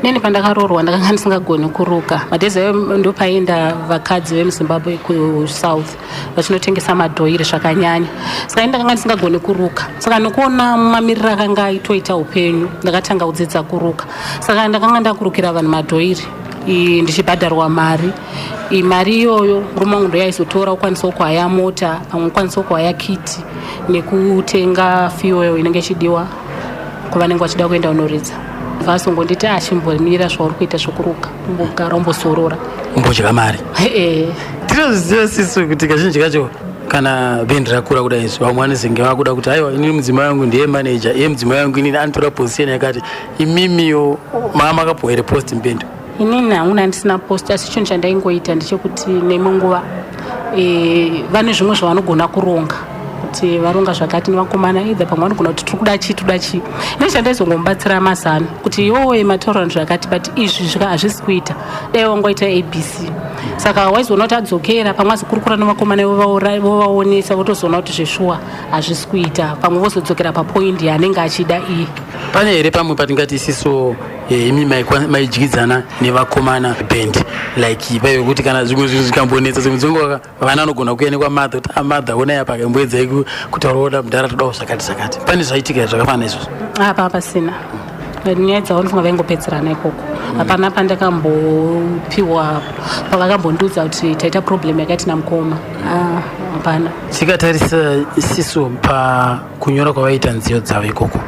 Neni pandakaroorwa ndakanga ndisingagoni kuruka. Madhezi ayo ndopaenda vakadzi vemuZimbabwe kuSouth vachinotengesa madhoiri zvakanyanya, saka ini ndakanga ndisingagoni kuruka. Saka nokuona mamiriro akanga aitoita upenyu, ndakatanga kudzidza kuruka. Saka ndakanga ndakurukira vanhu madhoiri, ndichibhadharwa mari. Mari iyoyo murume wangu ndoyaizotora kukwanisawo kuhaya mota, pamwe kukwanisawo kuhaya kiti nekutenga fuel inenge ichidiwa kuvanenge vachida kuenda kunoridza. Vasongonditi, achimbomira zvauri kuita zvokuruka, umbogara, umbozorora. Umbodya mari. Eh. Tinozviziva sisu kuti kazhinji kacho kana bhendi rakura kudai izvi, vamwe vanozenge vakuda kuti aiwa, inini mudzimai wangu ndiye manager, iye mudzimai wangu inini anotora position yakati. Imimiyo maa makapuwa here post mubhendi? Inini hangu ndandisina post, asi chinhu chandaingoita ndechekuti neimwe nguva vane zvimwe zvavanogona kuronga kuti varonga zvakati nevakomana, either pamwe vanogona kuti tiri kuda chii, toda chii. Ine chandaizongomubatsira mazano kuti iwowe mataurano zvakati, but izvi hazvisi kuita, dai wangoita ABC. Saka waizoona kuti adzokera, pamwe azokurukura nevakomana, vovaonesa, votozoona kuti zveshuwa hazvisi kuita, pamwe vozodzokera papoindi yaanenge achida iye. Pane here pamwe patingati isiso imi maidyidzana nevakomana band, like paive kuti kana zvimwe zvinhu zvikambonetsa, dzimwe dzenguva vana vanogona kuuya nekwamadha kuti amadha, onai apa, akamboedzai kutaurawo namudhara, todawo zvakati zvakati? Pane zvaitika here zvakafanana izvozvo? Apa pasina. Nyaya dzavo nofunga vaingopedzerana ikoko. Hapana pandakambopiwa pavakambondiudza kuti taita problem yakati namukoma. Ah, hapana. Tikatarisa isisu pakunyora kwavaita nziyo dzavo ikoko,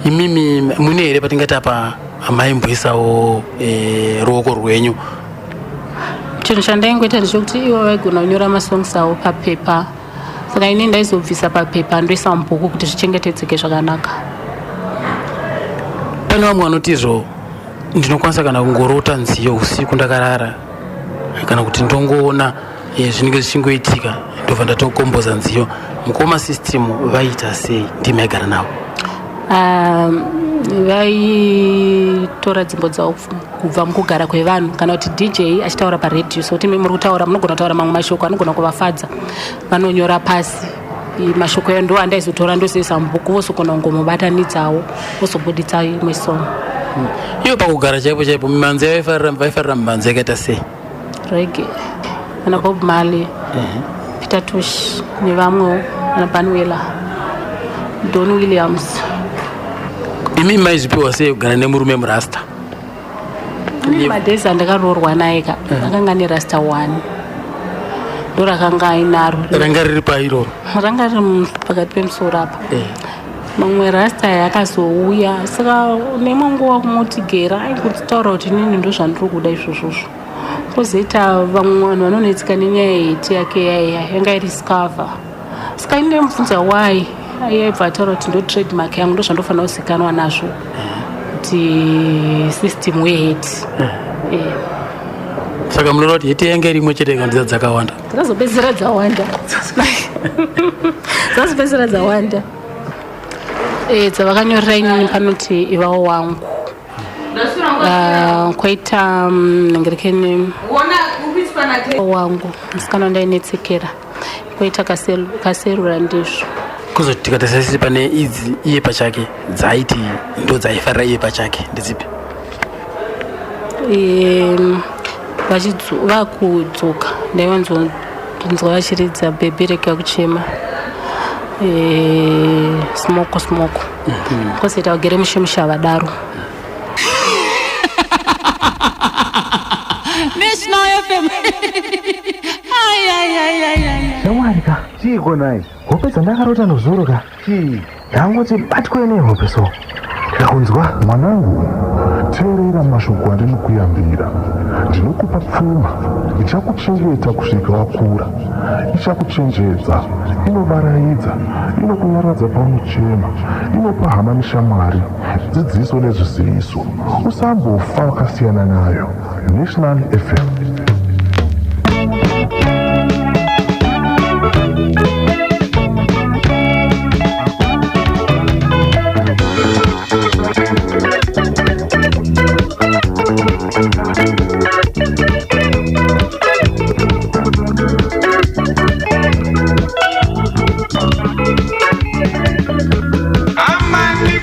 imimi mune here patingati apa maimboisawo ruoko rwenyu? Chinhu chandaingoita ndechekuti ivo vaigona kunyora masongs avo papepa, saka ini ndaizobvisa papepa ndoisa mubhuku kuti zvichengetedzeke zvakanaka. Pane vamwe vanoti izvo ndinokwanisa kana kungorota nziyo usiku ndakarara, kana kuti ndongoona zvinenge zvichingoitika, ndobva ndatokomboza nziyo. Mukoma System vaita sei? Ndimaigara navo. Vaitora dzimbo dzavo kubva mukugara kwevanhu, kana kuti DJ achitaura paredhiyo, sokuti imi muri kutaura, munogona kutaura mamwe mashoko anogona kuvafadza, vanonyora pasi. Mashoko ayo ndo andaizotora ndozoisa mubhuku, vozogona kungomubatanidzawo, vozobuditsa imwe song. Iyo pakugara chaipo chaipo, mimanzi yavaifarira, vaifarira mimanzi yakaita sei? Reggae, ana Bob Marley, Peter Tosh nevamwewo, ana Bunny Wailer, Don Williams. Imi maizvipiwa sei kugara nemurume murasta? Ine madhezi andakaroorwa naye ka, akanga nerasta one, ndo rakanga ainaro. Ranga riri pairoro? Ranga riri pakati pemusoro apa. Mamwe rasta yakazouya, saka neimwe nguva kumuti gera, aingotaura kuti inini ndo zvandiri kuda izvozvozvo. Kwozoita vamwe vanhu vanonetseka nenyaya yeheti yake yaiya yanga iri scava. Saka ini ndaimubvunza why iye aibva ataura kuti ndo trademark yangu ndozvandofanira kuzikanwa nazvo kuti system weheti. Eh. Saka munoreva kuti heti yanga iri imwe chete kana kuti dzakawanda? Dzakazopedzisira dzawanda. Dzakazopedzisira dzawanda. Eh, dzavakanyorera inini panoti ivawo wangu. Ah, kwaita nhengerekeni wangu musikana wandainetsekera kwaita kaserura ndizvo. Kuzoti tikatarisa pane idzi iye pachake dzaaiti ndo dzaifarira iye pachake ndedzipi? Vakudzoka ndaiwanzonzwa vachiridza bhebhi rega kuchema, smoko smoko, kozoita vagere mushe mushe vadaro. National FM. Ai, ai, ai, ai, ai. Shamwari ka, chiiko nhai? Hope dzandakarota nozuro ka, chii? Ndangoti batwe nehope so ndikakunzwa. Mwanangu, teerera mashoko andinokuyambira. Ndinokupa pfuma ichakuchengeta kusvika wakura, ichakuchenjedza, inovaraidza, inokunyaradza paunochema, inopa hama neshamwari dzidziso nezviziviso. Usambofa wakasiyana nayo. National FM. Amani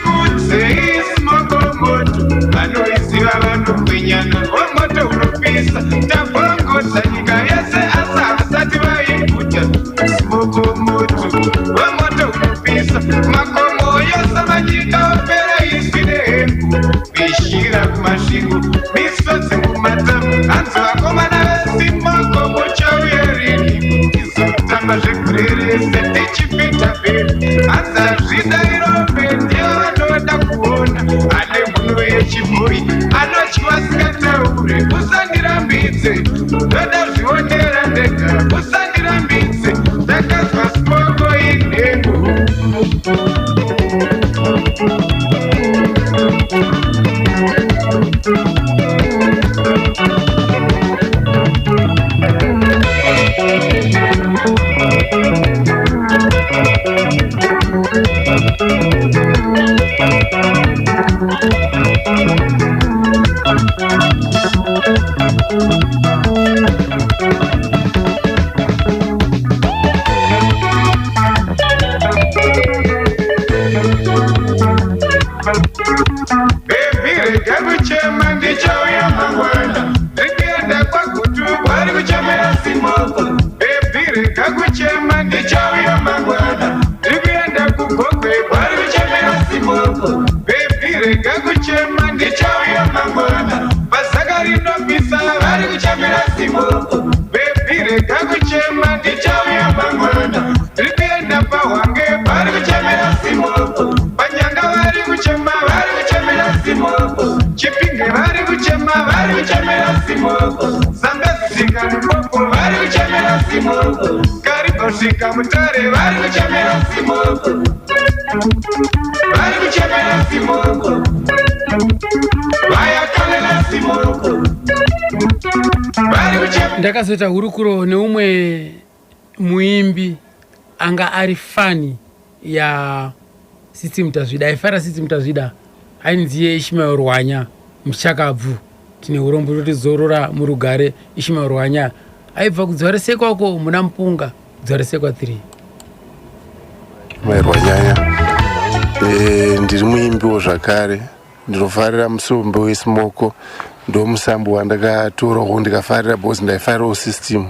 smoko moto vanoiziva vanokwenyana vomoto unopisa tabhongoza nyika yese asi havasati vaiguta smoko moto vomoto unopisa makomo yose manyika opera izwi nehengu mishira kumasvingo misodzi mumatamu hanzi vakomana vesimoko muchauye rini tizotamba zvegore rese tichipinda mberi hanzi hazvida irombe ndiyo vanoda kuona ane mhuno yechibhoyi anotyiwa singataure usandirambidze ndoda zvionera ndega usandirambidze ndakazwa smoko inhengo. Bhebhi rega kuchema ndichauya mangwana ndikuenda kwaGutu vari kuchemera simoko. Bhebhi rega kuchema ndichauya mangwana ndikuenda kuGokwe vari kuchemera simoko. Bhebhi rega kuchema ndichauya mangwana pasaka rinopisa vari kuchemera simoko. Bhebhi rega kuchema ndichauya mangwana ndikuenda paHwange vari kuchemera simoko. Panyanga vari kuchema vari kuchemera simoko. Chipinge vari kuchema vari kuchemera simoko. Zambezi svika Limpopo vari kuchemera simoko. Kariba svika Mutare vari kuchemera simoko. Vari kuchemera simoko. Vayakalela simoko. Vari kuchemera. Ndakazoita hurukuro neumwe muimbi anga ari fani ya System Tazvida, aifara System Tazvida, ainziye Ishmael Rwanya Muchakabvu. Tine urombo toti zorora murugare Ishmael Rwanya, aibva kuDzvaresekwa uko muna Mupunga, Dzvaresekwa 3. Mairwa Nyanya, ndiri muimbiwo zvakare. Ndinofarira musombo wesimoko, ndo musambo wandakatorawo ndikafarira because ndaifarirawo system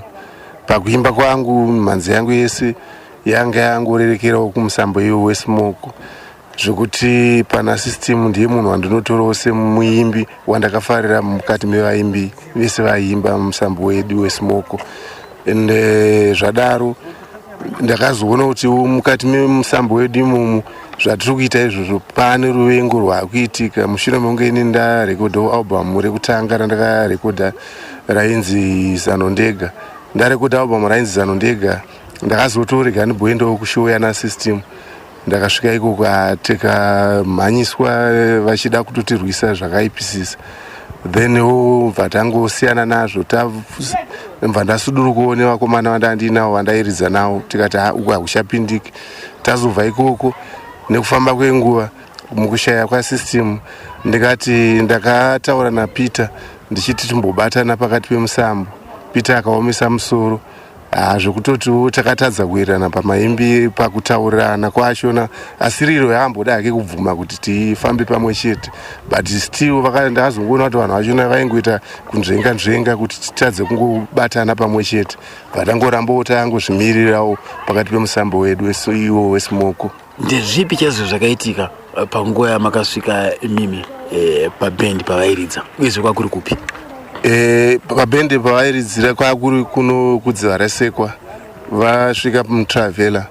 pakuimba kwangu. Mhanzi yangu yese yanga yangorerekerawo kumusambo iwo wesimoko, zvekuti pana system ndiye munhu wandinotorawo semuimbi wandakafarira mukati mevaimbi vese vaiimba musambo wedu wesimoko. And zvadaro Ndakazoona kuti mukati memusambo wedu imomo zvatiri kuita izvozvo pane ruvengo rwakuitika mushure mekunge ini ndarekodhawo album rekutanga randakarekodha rainzi Zano Ndega. Ndarekodha album rainzi Zano Ndega, ndakazotorega ndimboendawo kushow yana System. Ndakasvika ikoko tikamhanyiswa vachida kutotirwisa zvakaipisisa, then bva tangosiyana nazvo, bva ndasudurukawo nevakomana vandandinavo vandairidza navo, tikati uku hakuchapindiki. Tazobva ikoko nekufamba kwenguva, mukushaya kwaSystem, ndikati ndakataura naPeter ndichiti timbobatana pakati pemusambo. Peter akaomesa musoro zvekutotiwo takatadza kuwirirana pamaimbi, pakutaurirana kwachona, asi riro yaamboda hake kubvuma kuti tifambe pamwe chete, but still ndakazongoona kuti vanhu vachona vaingoita kunzvenga nzvenga kuti titadze kungobatana pamwe chete, vatangorambawo tangozvimirirawo pakati pemusambo wedu iwo weSmoko. Ndezvipi chaizvo zvakaitika panguva yamakasvika imimi pabhendi pavairidza, uyezve kwakuri kupi? Pabhendi pavairidzira kwakuri kuno kuDzivaresekwa. Vasvika muTravela,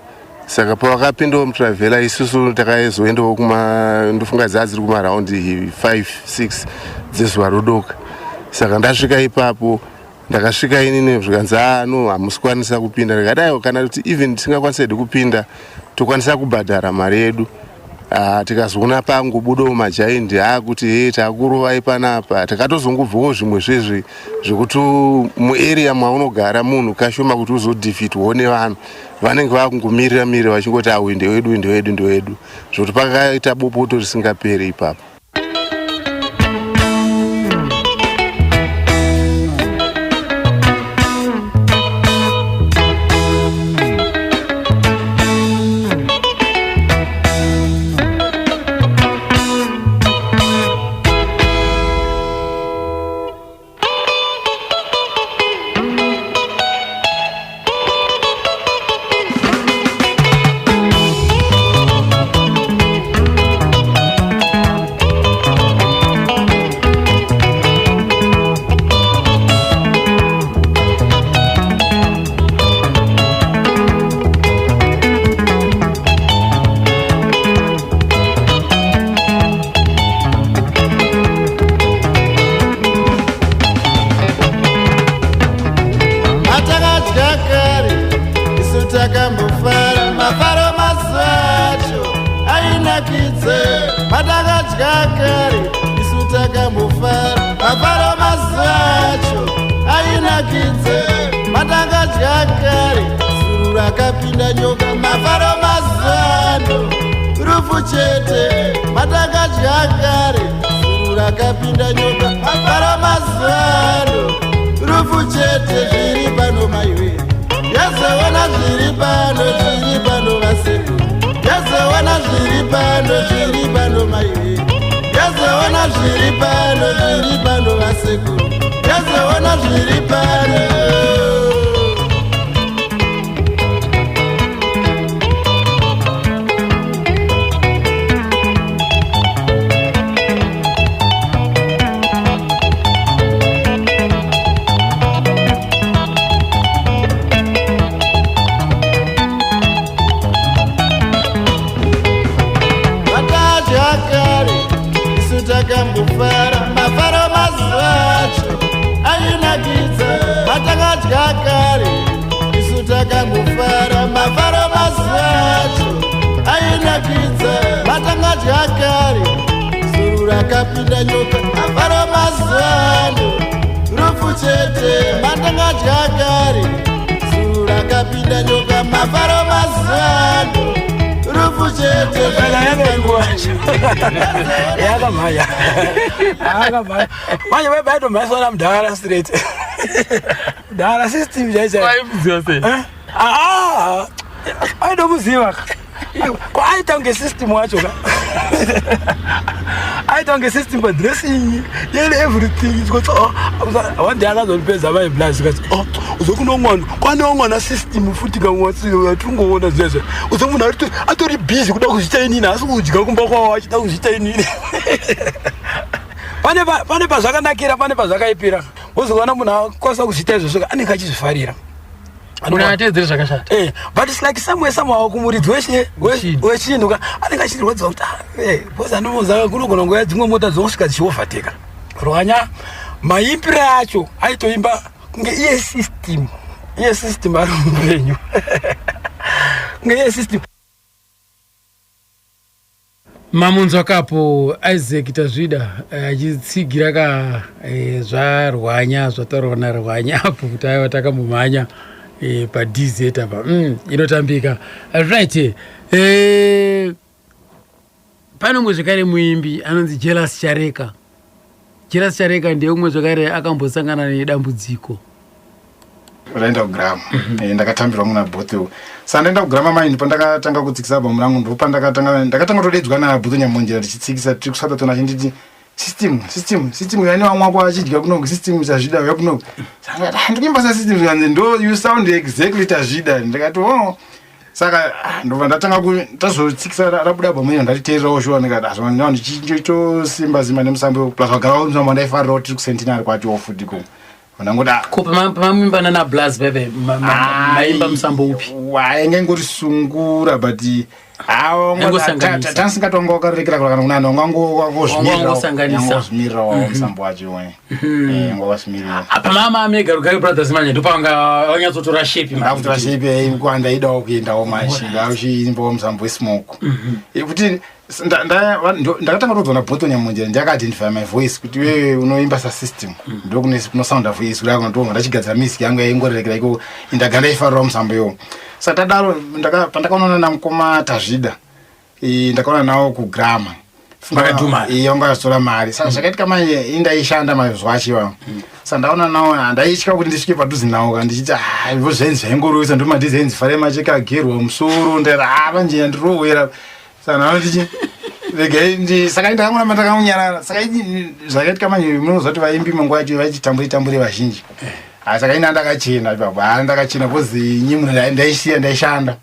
saka pavakapindawo muTravela, isusu takazoendawo kuma, ndofunga dzaa dziri kumaraundi 5 6 dzezuva rodoka. Saka ndasvika ipapo, ndakasvika inini, zvikanzi, "A, no, hamusi kukwanisa kupinda." Ndikati, "Aiwa, kana kuti even tisingakwanisi hedu kupinda, tokwanisa kubhadhara mari yedu." Tikazoona pangobudawo majaindi akuti, "He, takurovai panapa." Takatozongobvawo zvimwe zvezvi zvekuti muarea maunogara munhu kashoma kuti uzodefeatwawo nevanhu vanenge vakungomirira mirira vachingoti, "Awe, ndewedu, ndewedu, ndewedu," zvokuti pakaita bopoto risingaperi ipapo. Matakadya kare isu takambofara, mafaro mazuva acho ainakidze. Matakadya kare isu takambofara, mafaro mazuva acho ainakidze. Matakadya kare, zuru rakapinda nyoka, mafaro mazuva ano rufu chete. Matakadya kare, zuru rakapinda nyoka, mafaro mazuva ano rufu chete. Zviri pano maiwe, yazoona zviri pano, zviri pano vaseku, yazoona zviri pano, zviri pano maiwe, yazoona zviri pano, zviri pano vaseku, yazoona zviri pano. Matadya kare isu takambofara, mafaro mazuva acho ainakidza. Matakadya kare isu takambofara, mafaro mazuva acho ainakidza. Matakadya kare, zuru rakapinda nyoka, mafaro mazuva ano rufu chete. Matakadya kare, zuru rakapinda nyoka, mafaro mazuva ano rufu chete. Yakamhanya, akamhanya manje, vaitomhanyiswa mudhara straight, mudhara System chaichai. Waimuziva sei? Aidomuziva ko, aita kunge System wacho ka, aita kunge System padressing yele, everything. Tikoti, oh, one day akazondipedza vaiblas, tikati, "Oh, uzokuno mwana kwanewo mwana System futi kamwatingoona zvezve, uzo munhu atori busy kuda kuzviita inini, asi kudya kumba kwavo achida kuzviita inini." Pane pazvakanakira, pane pazvakaipira. Wozoona munhu akwanisa kuzviita izvozvo, anenge achizvifarira. Munhu atedzere zvakashata. Eh, but it's like somewhere somehow kumuridzi weshe wechinhu ka anenge achirwadziwa kuti ah, eh, because anomuza kunogona nguva dzimwe mota dzosvika dzichiovateka rwanya maimbiro acho aitoimba kunge iye system iye system ari mupenyu kunge iye system. Mamunzwa kapo Isaac Tazvida eh, achitsigira ka eh, zvarwanya zvataurwa narwanya apo kuti aiwa takambomhanya eh, padz apa inotambika right pane umwe zvekare muimbi anonzi Jealous Chareka. Jealous Chareka ndiye umwe zvekare akambosangana nedambudziko. Ndaenda kugrama eh, ndakatambirwa muna Bothwell. Saka ndaenda kugrama mine pandakatanga kutsikisa album rangu ndopandakatanga ndakatanga kutodedzwa naBothwell Nyamunjira tichitsikisa tiri kuSoutherton achinditi system system system yani vamwe wako achidya kunoku system Tazvida uya kunoku. Saka ndakati "Ah, ndikuimba sasystem zvikanzi ndo you sound exactly Tazvida. Ndikati oh saka ah, ndobva ndatanga tazotsikisa rabuda album ino ndatiteererawo shuwa ndikati ah, zvino ndichitosimba simba nemusambo plus wagara musambo wandaifarirawo tiri kuCentenary kwacho futi ko ndangoda. Ko pamaimba nana Blaz bebe maimba musambo upi? Wainge ngori sungura but Yangosanganisa. tasingatonga wakarerekera kana kunani Wangosanganisa. wangozvimirirawo musambo wacho we wangowazvimirira. Apa mama mega Rugare Brothers manje ndopanga wanyatsotora shape manje. Ndakutora shape kwandaidawo kuendawo manje ndauchiimbawo musambo wesmoke kuti ndakatanga kutodzwa naBothwell Nyamunjira ndiakaidentify my voice kuti iwewe unoimba sasystem ndokunosounda voice kudai ndobva ndachigadzira music yangu yaingorerekera iko ndaga ndaifarirawo musambo iwowo. Saka tadaro pandakaonana namukoma Tazvida ndakaona nawo kugrama. Vakadhumana. Vanga vachitora mari. Saka zvakaitika manje indaishanda mazuva acho iwayo saka ndaona nawo handaitya kuti ndisvike padhuze nawo ka ndichiti "Ah, vo zvainzi zvaingorowesa ndomadhizainzi fare macheka agerwa musoro ndati a manje yandirowera. Saka naona ndichi regai ndi saka ndakangoramba ndakanyarara. Saka zvakaitika manje munoziva kuti vaimbi manguva yacho vaiti tambure tambure vazhinji. Ah, saka ina ndakachena ipapo ha ndakachena because nyimu ndaisiya ndaishanda.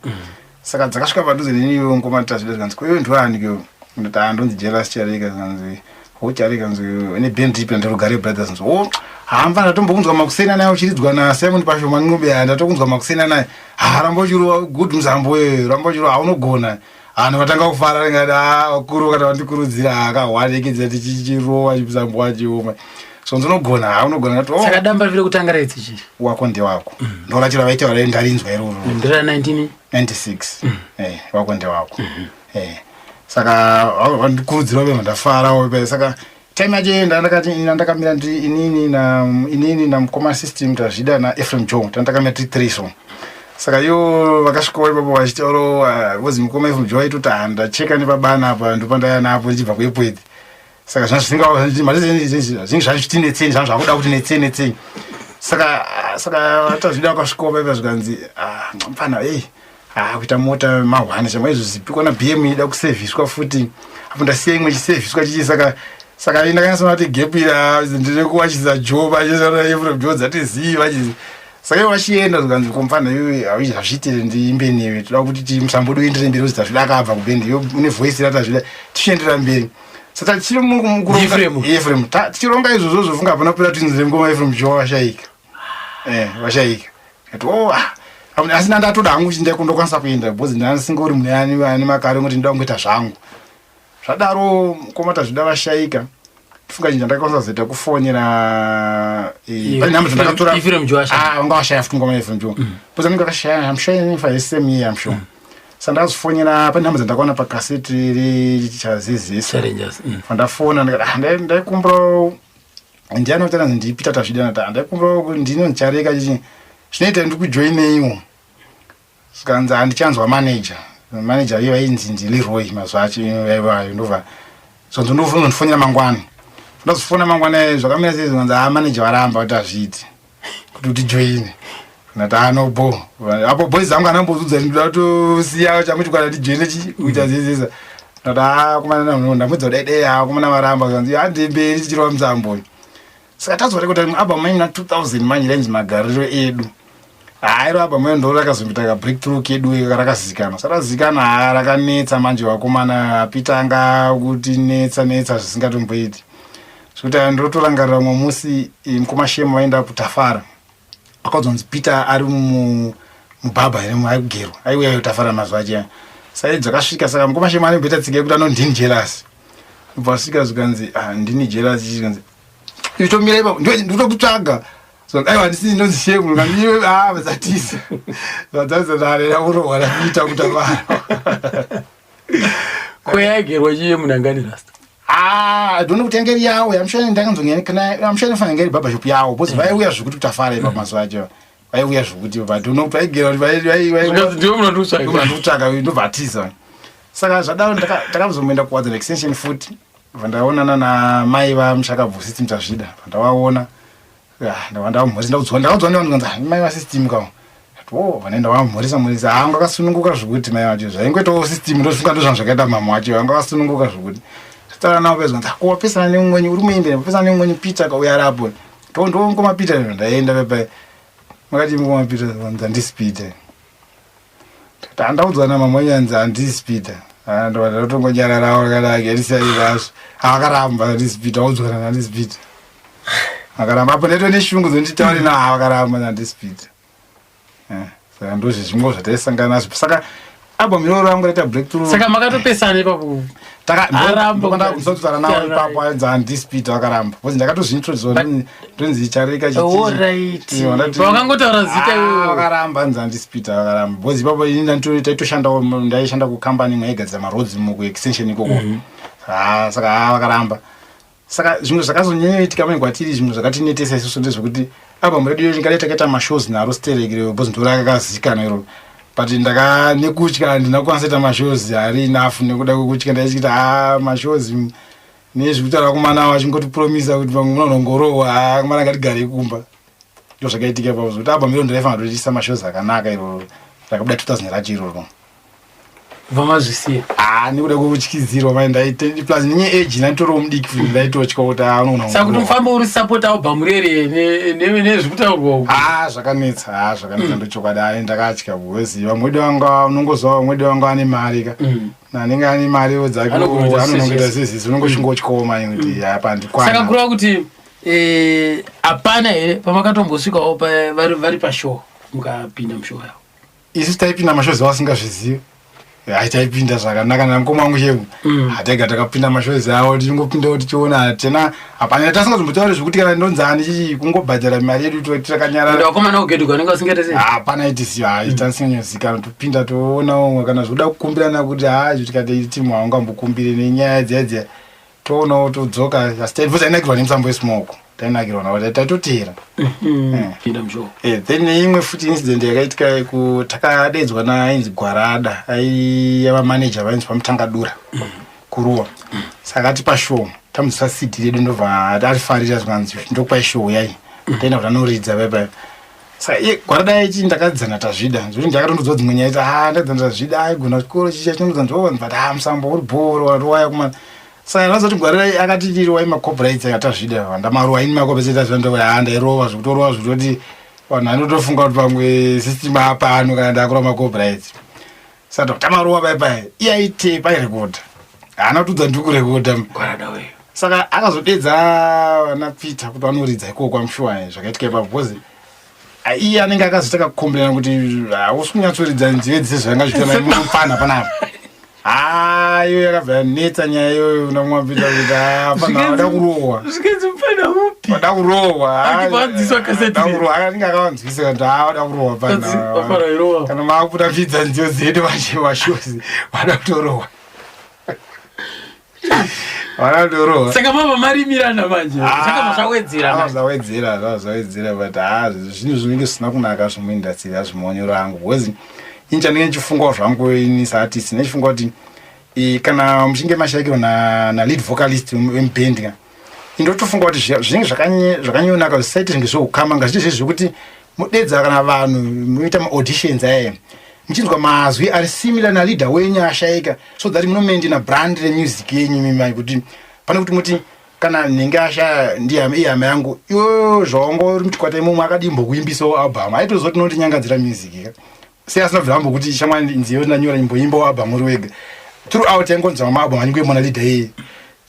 Saka dzakasvika padhuze neni iwe ngoma Tazvida zvikanzi ko iwe ndiwani ke ndati ah ndonzi Jealous Chareka. Zvikanzi ho Chareka nzi ine band ipi ndaRugare Brothers. Nzi o hamba ndatombonzwa makuseni naye uchiridzwa naSimon Pashoma Ncube ha ndatokunzwa makuseni naye ha ramba uchirova good musambo wewe ramba uchirova haunogona. Vanhu vatanga kufara ndingati ah vakuru kana vandikurudzira akahwanekedza tichichirova musambo wachioma so ndinogona ha unogona ndati oh Saka damba riri kutanga raitsi chii? Wako ndewako ndorachira vaitaura ndarinzwa iroro. Ndira 19 96 wako ndewako saka vandikurudzira vema ndafarawo saka time yacho iyo ndandakati ina ndakamira ndiri inini na inini namukoma system Tazvida naEphraim Joe tandakamira tiri three so saka ivo vakasvikawo ipapo vachitaurawo vozi mukoma Ephraim Joe aitoti ah ndacheka nepabana apa ndopandaya napo ndichibva kuEpworth. Saka zvanga zvisinga zvinge zvachitinetseni zvanga zvakuda kuti netsei netsei saka saka Tazvida vakasvikawo paipa zvikanzi ah, mfana ei ah, kuita mota mahwana chama izvo zipikwa na BM ida kusevhiswa futi apo ndasiya imwe chisevhiswa chichi saka saka ndakanyatsoona kuti gap iri ah, ndiri kuwachisa Joe vachisaEphraim Joe dzati zii vachizi saka ivo vachienda zvikanzi komfana iwe hazviitire ndiimbe newe toda kuti ti musambo wedu uendere mberi uzi Tazvida akabva kubhendi iwe une voice raTazvida tichiendera mberi. Saka tichiri Ephraim. Ephraim tichironga izvozvo zvofunga hapana kupera tinzire ngoma Ephraim Joe vashaika vashaika kati oh ah asi ndatoda hangu kuti ndakundokwanisa kuenda because ndasingori mune ane makare ngoti ndoda kungoita zvangu. Zvadaro mukoma Tazvida vashaika tifunga chinhu chandakakwanisa kuzoita kufonera pane nhamba dzandakatora. Ephraim Joe ashaya. Ah, vanga vashaya futi ngoma Ephraim Joe because anenge akashaya I'm sure in for same year I'm sure. Saka ndakazofonyera pane nhamba dzandakaona pakaseti rechazezesa. Challengers. Pandafona ndikati ah, ndaikumbirawo ndiani kuti anzi ndiPeter Tazvida ndati ah, ndaikumbirawo kuti ndinonzi Chareka chichi zvinoita ndikujoineiwo. Zvikanzi handichanzwa manager manager iye vainzi ndiLeroy mazuva acho aivayo ndobva zvonzi ndofuna mangwana ndazofona mangwana zvakamira sei zvikanzi ah manager varamba kuti hazviiti kuti utijoine. Ndati ah no bo apo boys zangu anambozudza ndinoda kutosiya changu chikwata ndijoine chi kuita zezeza. Ndati ah komana ndamudza kudai dai ah komana varamba zvikanzi hande mberi tichirova musambo. Saka tazorekota rimwe album manje muna 2000 manje rainzi Magariro Edu. Haa iro album iro ndo rakazombita ka breakthrough kedu rakazikanwa. Saka razikanwa haa rakanetsa manje vakomana Peter anga kuti netsa netsa zvisingatomboiti zvekuti ndotorangarira umwe musi mukoma Shemu vaenda kuTafara vakaudzwa kunzi Peter ari mu Mubhabha here aikugerwa aiuya tafara mazuva achiya sai dzakasvika saka mukoma shema anomboita tsika yekuti anondini jealous ubva asvika zvikanzi ah, ndini jealous zvikanzi itomira ipapo ndinotokutsvaga so aiwa ndisini ndonzi shemu kandiwe ah vasatisa vadzazonarera kurohwa rakuita kutavara Koyaigerwa chiye munhu angani rasta? Ah, I don't know kuti yange iri yawo I'm sure ndakanzonge kana I'm sure inofanira iri barber shop yawo because vaiuya zvekuti kutafara ipapo mazuva acho vaiuya zvekuti but I don't know kuti vaigera kuti vai vai vai Zvikanzi ndiwe munhu andikutsvaga. Ndiwe munhu andikutsvaga ndobva atiza saka zvadaro ndakazomboenda kuwadzana extension futi bva ndaonana namai vamushakabvu system tazvida bva ndavaona Ah, ndava ndavamhoresa ndaudzwa ndakaudzwa nevanhu kanzi "Ah, mai vasystem kawo Ndati, oh vane ndavamhoresa mhoresa ah anga akasununguka zvekuti mai vacho zvaingoitawo system ndofunga ndozvanhu zvakaita mama wacho vanga vasununguka zvekuti tataura navo pezvo kanzi ko wapesana neumweni uri muimbi wapesana neumweni Peter kauya ari apo to ndo mukoma Peter ndaenda pepa makati mukoma Peter vanzi handisi Peter Ndikati, handaudzwa namama wenyu hanzi handisi Peter Ah, ndobva ndatongonyararawo kana handisiyai nazvo akaramba handisi Peter audzwa kana handisi Peter akaramba apo ndaitwa neshungu dzonditaure na akaramba handisi Peter Eh, saka ndozvezvimwe zvataisangana nazvo saka album iroro rangu raita breakthrough Saka makatopesana ipapo. Aramba ndakutaura nawo ipapo ainzi handisi Peter akaramba because ndakatozviintroduce ndonzi chareka Alright. Pawakangotaura zita iwewe. vakaramba hanzi handisi Peter vakaramba because ipapo ini ndaitoshandawo ndaishanda kukambani imwe yaigadzira maroads mukuextension ikoko Ah, saka ah, vakaramba saka zvimwe zvakazonyanyoitika mane kwatiri zvimwe zvakatinetesa isusu ndezvekuti album redu iro ringadai takaita mashows naro sterek because ndo rakakazikana iro but ndaka nekutya handina kukwanisa kuita mashows ari enough nekuda kwekutya ndaichiti a mashows nezvekutaura kumana vachingotipromisa kuti pamwe munonongorohwa ah, kumana ngatigarei kumba ndo zvakaitika ipapo zvekuti album iro ndaifanira kutoitisa mashows akanaka iroro rakabuda 2000 racho iroro Bva mazvisiya. Ah, nekuda kwekutyidzirwa mai ndaite plus nenye age ndaitoriwo mudiki futi ndaitotya kuti ah unoona Saka kuti mufambe uri support album rere nezvekutaurwa uku. Ah, zvakanetsa, ah zvakanetsa ndochokwadi ah ndakatya because vamwe wedu vanga unongozwa vamwe wedu vanga vane mari ka. Anenge ane mari dzake Anogona kuita anonongeta sezvese. sezisi unongochingotyawo mai kuti apa ndikwana. Saka kureva kuti eh, hapana here pamakatombosvikawo vari pashow mukapinda mushow yavo. Isu taipinda mashozi vasingazvizivi hai taipinda zvakanaka namukoma wangu chemu hataiga takapinda mashozi avo tichingopindawo tichiona hatina hapana tasingazombotauri zvekuti kana ndonzani chichi kungobhadhara mari yedu takanyarara Vakomana kugeduka vanenge vasingaite sei? hapana itisiyo hai tasinganyozikana topinda toona umwe kana zvoda kukumbirana kuti ha izvo tikati timu haungambokumbire nenyaya dziya dziya toonawo todzoka asi taibva tainakirwa nemusambo wesmoko tainakirwa nawo taitotera Pinda mushow. Eh, then neimwe futi incident yakaitika takadedzwa naainzi gwarada aiva manager vainzi pamutangadura kuruwa saka atipa show tamudzisa cd redu ndobva arifarira zvikanzi ndokupai show yai taenda kuti anoridza paipai saka iye gwarada ichi ndakadzana tazvida zvekuti ndakatondodzwa dzimwe nyaya iti ah ndakadzana tazvida aigona chikoro chicha chinondodza ndova but ah musambo uri bhoro waya kumana saka ndazoti gwarada akati tirowai macopyrights akatazvida ndamarowa ini macopyrights atazvida ndova ah ndairova zvekutorova zvekutoti vanhu vanotofunga kuti pamwe system apano kana ndakura macopyrights saka tamarowa pai pai iye aitepa airekodha haana kutudza ndiri kurekodha Gwarada weyo. saka akazodedza vana peter kuti vanoridza ikoko amushuwa zvakaitika ipapo because ah, iye anenge akazoita kakukomberana kuti hausi kunyatsoridza nzive dzese zvanga zviita mupfana panapa ha iyo yakabva yanetsa nyaya iyoyo namwapita kuti ah, fana vada kurohwa Zvikanzi mufana upi? vada kurohwa Akivanziswa kaseti. Vada kurohwa akange akavanzwisa kuti ha vada kurohwa Kanzi, vafana irohwa. kana maakuda kupidza nziyo dzedu vache vashozi vada kutorohwa vada kutorohwa Saka mama marimirana manje. Zvakabva zvawedzera. Ah, manje. zvawedzera zvava zvawedzera but ha zvinhu zvinenge zvisina kunaka zvemuindastry hazvimaonero angu because ini chandinge ndichifungawo zvangu ini saartist ndichifunga kuti eh, kana muchinge mashaikirwa nalead vocalist wemubhendi ka indotofunga kuti zvinenge zvakanyonaka zvisaite zvinge zveukama ngazviite zvezvi zvekuti mudedza kana vanhu muita maauditions aya muchinzwa mazwi ari similar naleader wenyu ashaika so that munomaintaina brand remusic yenyu mimai kuti pane kuti muti kana nhingi ashaya ndihama ihama yangu iwewe zvaunga uri muchikwata imomo akadii mbokuimbisawo album aitoziva kuti unondinyangadzira music ka sei asina kubvira ambokuti shamwari nziyo ndanyora imboimbawo album uri wega throughout yangonzwa maalbum anyange leader iyeye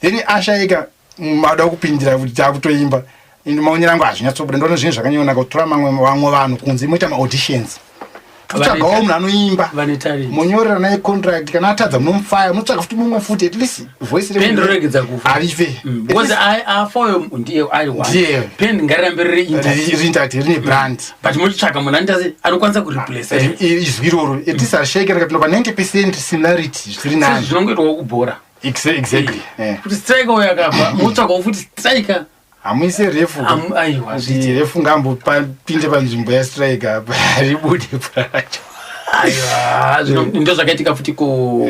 then ashaika mada kupindira kuti takutoimba ini maonero angu hazvinyatsobuda ndoona zvinhu zvakanyonaka kutora mamwe vamwe vanhu kunze moita maauditions Tikutsvagawo munhu anoimba. Vane talent. Monyorera naye contract kana atadza munomufaya munotsvaga futi mumwe futi at least voice Band roregedza kufa. Harife. Because afayo ndiye ari one. Ndiye. Band ngarirambe riri intact. Riri intact, rine brand. But mochitsvaga munhu anoita anokwanisa kureplace. Izwi iroro at least harishayike rakapinda pa 90% similarity zviri nani. Zvinongoitwawo kubhora. Exactly. Kuti striker uyo akabva motsvagawo futi striker. Hamuise refu. Aiwa Kuti refu ngambopinde panzvimbo yastriker apa ribude bhora racho. Aiwa ndo zvakaitika futi ku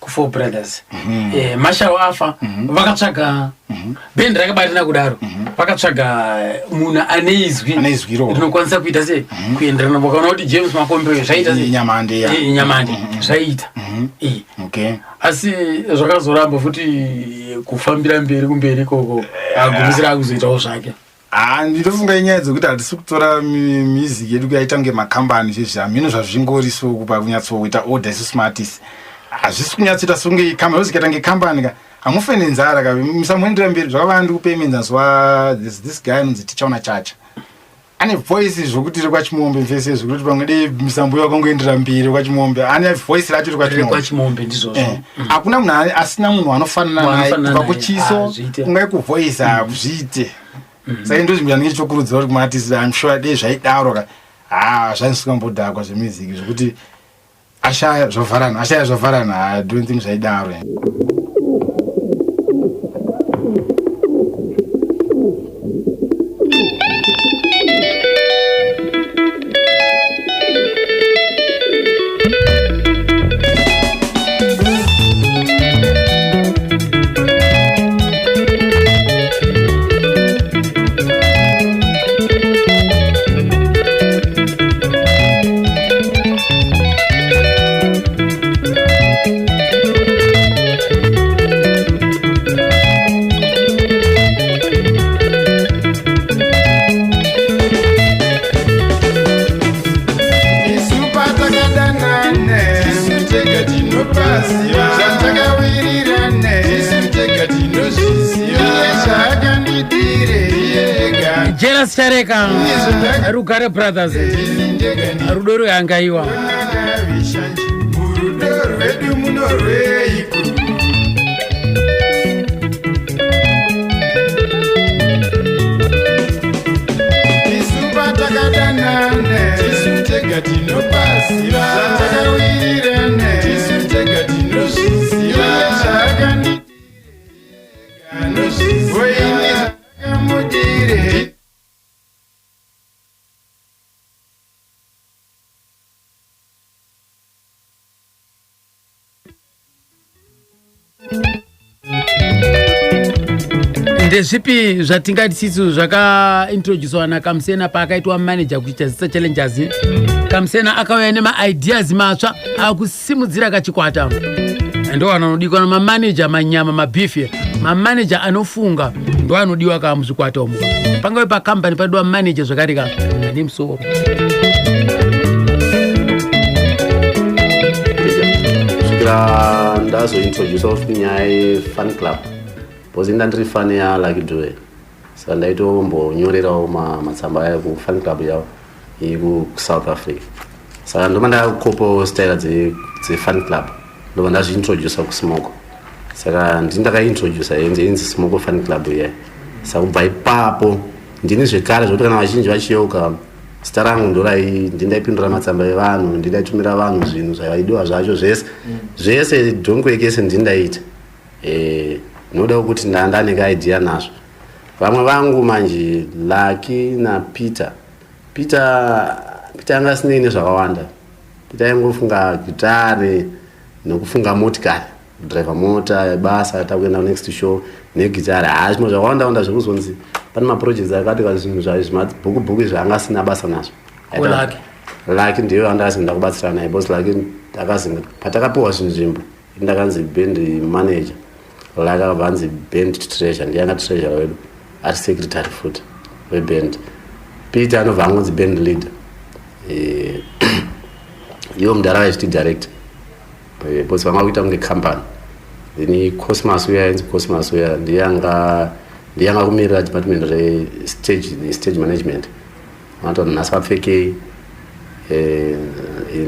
ku Four Brothers. Marshall afa vakatsvaga bhendi rakabatana kudaro vakatsvaga munhu ane izwi rinokwanisa kuita sei kuenderana vakaona kuti James Makombe uyu zvaita sei Nyamande ya. Nyamande zvaita. Okay. Asi zvakazoramba futi kufambira mberi kumberi ikoko agumisira akuzoitawo zvake. Ah, ndinofunga inyaya dzekuti hatisi kutora music yedu kuyaita kunge makambani zvezvi hamino zvazvingori so kupa kunyatsoita order isusu maartist hazvisi kunyatsoita sokunge kambani ozikaita kunge kambani ka hamufe nenzara ka musamuendera mberi zvakavana ndikupe muenzaniso wa this guy anonzi Tichaona Chacha ane voice zvokuti rekwachimombe mfese zvekuti pamwe dei musambo wakangoendera mberi rekwachimombe ane voice racho rekwachimombe ndizvozvo. Hakuna munhu asina munhu anofanana naye Anofanana kubva naye. kuchiso Ah, zviite. kungai kuvoice hazviite saka ndo zvinhu zvanenge chichokurudzira kuti kumaartist I'm sure dei zvaidaro ka ha zvaisingambodhakwa zvemusic zvekuti ashaya zvovharana ashaya zvovharana I don't think zvaidaro. Isu patakadanana tisu tega tinopaziva zvatakawirirana tisu tega tinozviziva iye zvaakandidire iye ega Jealous Chareka, Rugare Brothers, rudo rwehangaiwa. Murudo rwedu munorweiko? Isu patakadanana tisu tega tinopaziva zvatakawirirana tisu tega tinozviziva iye zvaakandidire anozviziva oini zvakamudire. Ndezvipi zvatingati sisu zvakaintroducewa naKamsena paakaitwa manager kuita Zisa Challengers? Kamsena akauya nemaideas matsva akusimudzira kachikwata. Ndo anodiwa namamanager manyama mabhifi mamanager anofunga ndo anodiwa ka muzvikwata umu. Pangave pakambani padiwa manager zvakare ka ane musoro. Kusvikira ndazointrodusa futi nyaya yefan club because inda ndiri fan yaLucky Dube saka ndaitombonyorerawo matsamba aya kufan club yavo iri kuSouth Africa saka ndoma ndakakopawo style dzefan club ndobva ndazviintrodusa kuSmoko saka ndini ndakaintrodusa yenzi inzi Smoko Fan Club iya. Saka kubva ipapo ndini zvekare zvokuti kana vazhinji vachiyeuka zita rangu ndorai ndini ndaipindura matsamba evanhu ndini ndaitumira vanhu zvinhu zvaidiwa zvacho zvese zvese dhonkwekese ndini ndaita. Noda kuti ndandanenge idea nazvo vamwe vangu manje Lucky naPeter. Peter anga asinei nezvakawanda. Peter aingofunga gitare nekufunga motikari kudhiraivha mota basa takuenda next show negitare haa zvimwe zvakawanda wanda zvekuzonzi pane maprojects akati zvinhu zvimabhukubhuku izvi anga asina basa nazvo. Ko Lucky? Lucky ndiyo andakazi ndakubatsira naye because Lucky ndakazi patakapiwa zvinzvimbo ndakanzi band manager. Lucky akabva anzi band treasurer ndiye anga treasurer wedu ari secretary futi weband. Peter anobva angonzi band leader. Iwo mudhara vaichiti director because vanga kuita kunge company. Then Cosmas uya ainzi Cosmas uya ndiye anga kumirira department restage stage management vanoti vanhu nhasi vapfekei Eh,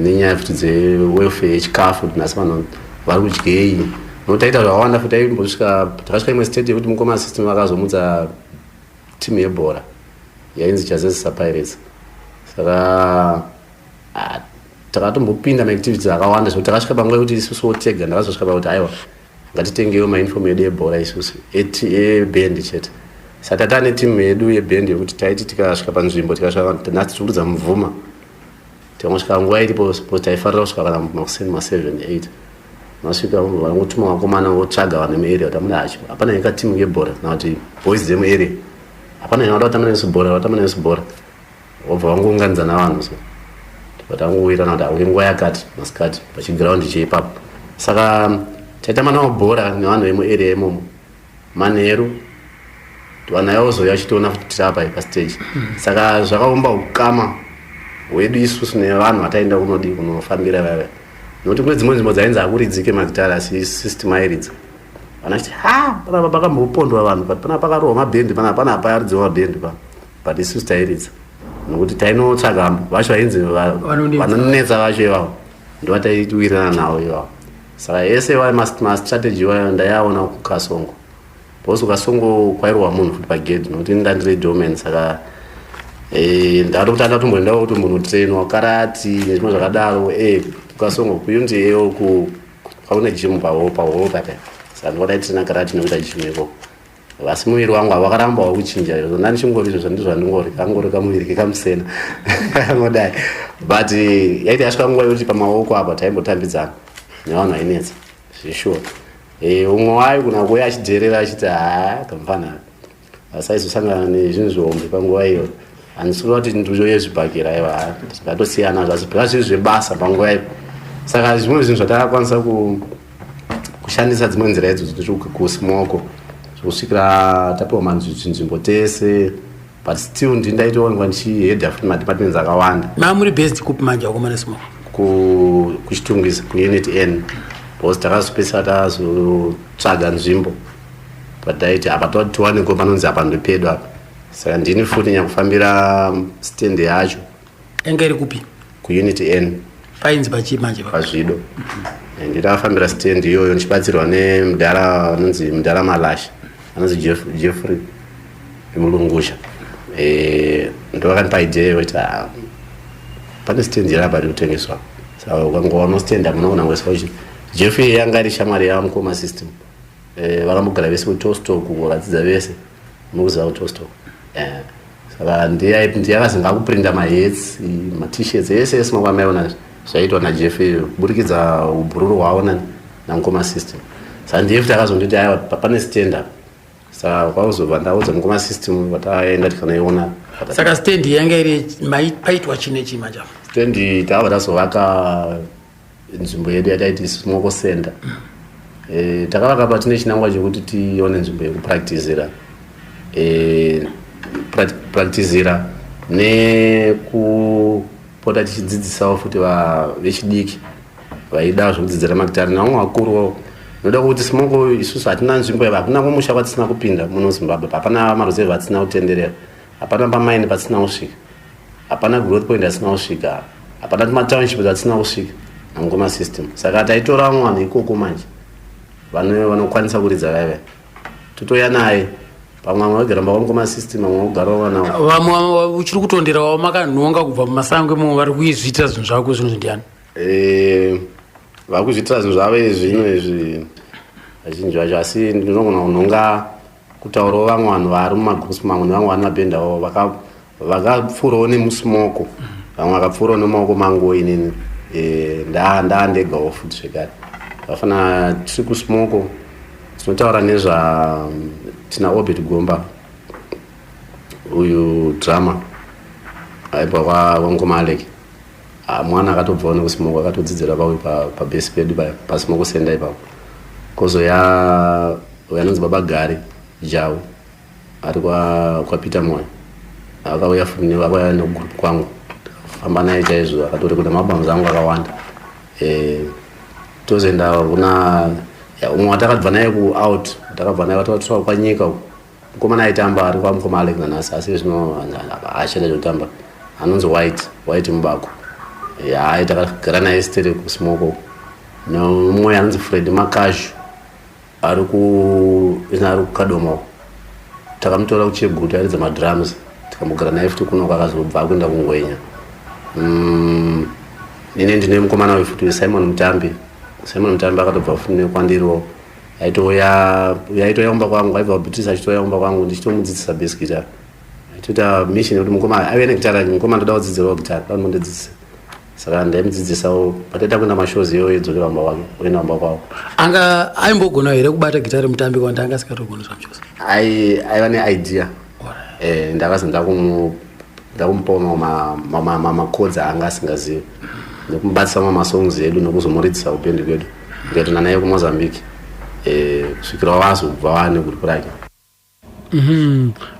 nenyaya futi dzewelfare yechikafu kuti nhasi vanhu vari kudyei nokuti taita zvakawanda futi taimbosvika takasvika imwe state yekuti mukoma system vakazomutsa timu yebhora yainzi Chazezesa Pirates. Saka ah, takatombopinda maactivities akawanda zvekuti takasvika panguva yekuti isusuwo tega ndakazosvika pakuti aiwa ngatitengewo mauniform edu ebhora isusu ebhendi chete. Saka tatane timu yedu yebhendi yekuti taiti tikasvika panzvimbo tikasvika nhasi tiri kuridza mubvuma tikangosvika nguva iripo suppose taifarira kusvika kana makuseni ma7 8 masvika vangotuma vakomana votsvaga vanhu vemuarea kuti amuna hacho hapana nyika timu yebhora kana kuti boys dzemuarea hapana nyika vada kutamba nesu bhora vatamba nesu bhora vobva vangounganidza navanhu so vatangowirirana kuti auye nguva yakati masikati pachigiraundi cheipapo. Saka taitamba navo bhora nevanhu vemuarea imomo manheru vanhu ava vozouya vachitoona futi tiri apa pastage. Saka zvakaumba ukama hwedu isusu nevanhu vataenda kunodi kunofambira vaya, nokuti kune dzimwe nzvimbo dzainzi hakuridzike magitari asi system airidza. Vanhu vachiti ha panapa pakambopondwa vanhu but panapa pakarohwa mabhendi panapa panapa paridziwa mabhendi pa but isusu tairidza nokuti tainotsvaga vacho vainzi vanonetsa vacho ivavo ndovataiwirirana navo ivavo. Saka ese iwayo mastrategy iwayo ndaiaona kuKasongo because kuKasongo kwairohwa munhu futi pagedhi nokuti ndandiri doman. Saka eh, ndakatokuti ndatomboendawo kuti mbonotrainwa karati nezvimwe zvakadaro eh, kuKasongo kuyunzi eyo kwakune gym paho pahoro papa. Saka ndikwadaitraina karati nekuita gym ikoko asi muviri wangu havakaramba wakuchinja izvo ndandichingori izvo zvandizvo zvandingori kangori kamuviri kekamusena kangodai. But eh, yaiti yasvika nguva yekuti pamaoko apa taimbotambidzana nevanhu vainetsa zveshuwa. Eh, umwe wayo kuna kuuya achidherera achiti haa kamufana asaizosangana nezvinhu zvihombe panguva iyo handisi kuda kuti nduyo yezvibhakera aiwa zvatosiyana zvasi zvazviri zvebasa panguva iyo. Saka zvimwe zvinhu zvatakakwanisa kushandisa dzimwe nzira idzodzo kusmoko zvokusvikira tapiwa manzvimbo tese but still ndi ndaitoonekwa ndichihedha futi madepartments akawanda. Mamuri based kupi manje vakomana Smoko? KuChitungwiza kuUnit N because takazopedzisira tazotsvaga nzvimbo pataiti apa tiwaniko panonzi apa ndopedu apa. Saka ndini futi nyakufambira stand yacho. Yanga iri kupi? KuUnit N. Painzi pachii manje? Pazvido. Ndakafambira stand iyoyo ndichibatsirwa nemudhara anonzi mudhara Malasha anonzi Jeffrey Mulungusha. Eh, ndovakandipa idea yekuti ah, pane stand iri apa iri kutengeswa saka ukangowana stand hamuna kunangoiswa uchi Jeffrey yanga iri shamwari yamukoma system. Eh, vakambogara vese kuTostok vakadzidza vese mukuziva kuTostok. Eh, saka ndiye ndiye akazinga kuprinda mahats mat-shirts ese ese makwamaiona zvaitwa naJeff kuburikidza ubhururu hwavo namukoma system. Saka ndiye futi akazonditi aiwa pane stand apa. Saka kwakuzobva ndaudza mukoma system vataenda tikanoiona. Saka stand yanga iri paitwa chine chii manje apa? Stand takabva tazovaka nzvimbo yedu yataiti Smoko Center. Eh, takavaka pa tine chinangwa chekuti tione nzvimbo yekupracticira eh, practicira nekupota tichidzidzisawo futi vechidiki vaida zvekudzidzira magitari nevamwe vakuruwo noda kuti smoko isusu hatina nzvimbo yava hakuna kumusha kwatisina kupinda muno Zimbabwe hapana maruzevha atisina kutenderera hapana pamaini patisina kusvika hapana growth point atisina kusvika hapana matownship atisina kusvika namukoma system. Saka taitora vamwe vanhu ikoko manje vanokwanisa kuridza vaiva totouya naye pamwe vamwe vagara mba system vamwe vogara vanavo. Vamwe uchiri kutondera wavo makanhonga kubva mumasango imomo vari kuizviitira zvinhu zvako zvinhu ndiani? Eh, vari kuzviitira zvinhu zvavo zvino izvi vazhinji vacho asi ndinogona kunhonga kutaurawo vamwe vanhu vari mumagroups mamwe nevamwe vane mabhendi avo vakapfuurawo nemusmoko vamwe vakapfuurawo nemaoko mangu inini. Eh, ndandegawo futi zvekare vafana tiri kusmoko tinotaura nezva tina Obert Gomba uyu drama aibva kwamukoma Alec. Ah, mwana akatobvawo nekusmoko akatodzidzira pauyu pabhesi pedu pasmoko center ipapo. Kozoya uyo anonzi Baba Gari Jau ari kwaPeter Moyo akauya futi akauya negroup kwangu famba naye chaizvo akatorekoda maalbums angu akawanda. Eh, tozoenda kuna umwe watakabva naye kuout watakabva naye watakatora kwanyika uku mukomana aitamba ari kwamukoma Alec nanhasi asi zvino haachada zvekutamba anonzi White White Mubako. Hai, takagara naye stere kusmoko. Nomumwe anonzi Fred Makazhu, ari ku ari kuKadoma uko. Takamutora kuChegutu, airidza madrums, tikambogara naye futi kuno, akazobva akuenda kuNgwenya. Ine ndine mukomana wefuti, Simon Mutambi. Simon Mutambi akatobva futi nekwandiriwo, aitouya, aitouya kumba kwangu, aibva kuBritish, achitouya kumba kwangu ndichitomudzidzisa bass guitar. Aitoita mission yekuti mukoma aive negitara, mukoma ndoda kudzidzirawo gitara, da munondidzidzisa. Saka ndaimudzidzisawo pataita kuenda mashows iyoyo, idzokera kumba kwake, oenda kumba kwavo. Anga aimbogona here kubata gitare Mutambi, kwandi anga asingatogoni zvamuchose? Aiva neidea. Ndakazi ndakumupawo macodes aanga asingazivi, nekumubatsisa mamwe masongs edu, nekuzomuridzisa kubendi kwedu, ndikatoenda naye kuMozambique, kusvikira wazobva wane gurupu rake.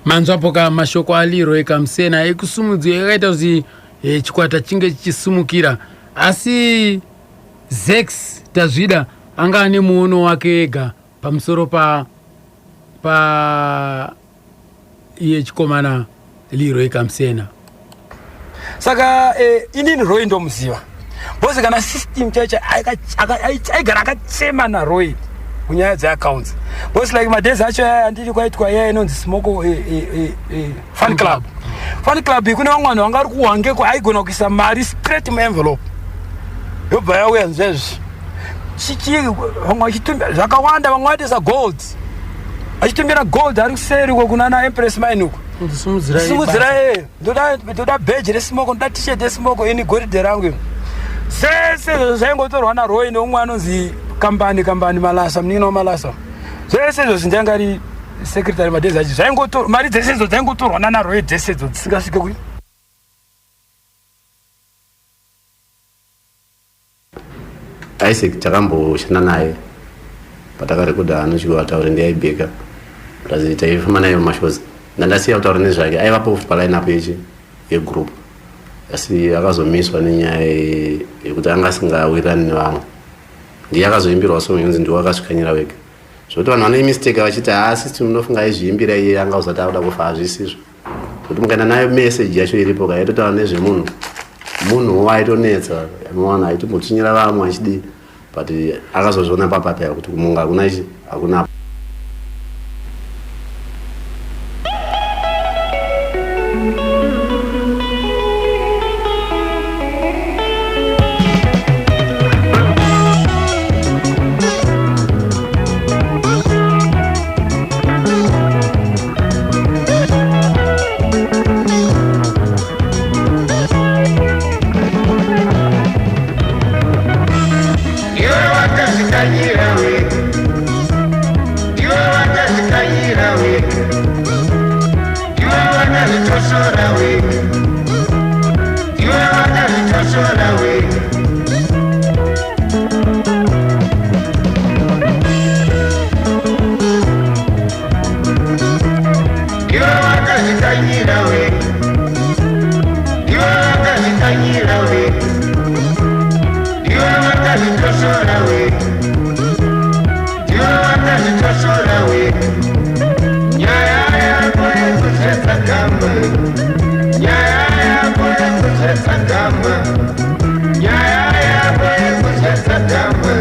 Manzwapo mashoko aLeroy Kamusena ekusumudzwa yakaita kuti chikwata chinge chichisumukira, asi Zex Tazvida anga ane muono wake ega pamusoro pa iye chikomana Leroy Kamusena. Saka inini Roy ndomuziva because kana system chaicho aigara akachema naRoy kunyaya dzeaccounts, because like madays acho aya andiri kwaitwa iya inonzi Smoko fan club. Fan club iyi kune vamwe vanhu vanga vari kuHwange, aigona kuisa mari straight muenvelope, yobva yauya nzvezvi chichi. Vamwe vachitumira zvakawanda, vamwe vaitoisa gold, achitumira gold ari kuseri uko kunana Empress Mine uko. Simudzirai, ndoda bheji reSmoko, ndoda T-shirt yeSmoko, ini goridhe rangu iri. Zvese izvo zvaingotorwa naRoy neumwe anonzi Kambani Malasa, munin'ina waMalasa. Zvese izvo zindanga ari secretary madays acho, zvaingotorwa mari dzese idzo dzaingotorwa nanaRoy, dzese idzo dzisingasvike kui. Isaac takamboshanda naye patakarekodha anotyiwa taure ndiaibheka, plus taifamba naye mumashows. Ndandasiya kutaura nezvake, aivapo futi paline-up yechi yegroup, asi akazomiswa nenyaya yekuti anga asingawirirani nevamwe. Ndiye akazoimbirwa song inonzi "Ndiwe Wakasvikanyira Wega", zvokuti vanhu vane mistake vachiti haa, system unofunga aizviimbira iye, anga uzati akuda kufa. Hazvisizvo, kuti mukaenda nayo message yacho iripo ka, yaitotaura nezvemunhu, munhu aitonetsa, anowana aitombotsvinyira vamwe achidii, but akazozviona papapa kuti kumunga hakuna ichi, hakuna. Ndiwe wakazvikanyira wega, ndiwe wakazvikanyira wega, ndiwe wakazvitosora wega, ndiwe wakazvitosora wega. Ndiwe wakazvikanyira wega, ndiwe wakazvikanyira wega, ndiwe wakazvitosora wega, ndiwe wakazvitosora wega. Nyaya yako yekuzvedza gamba, nyaya yako yekuzvedza gamba, nyaya yako yekuzvedza gamba,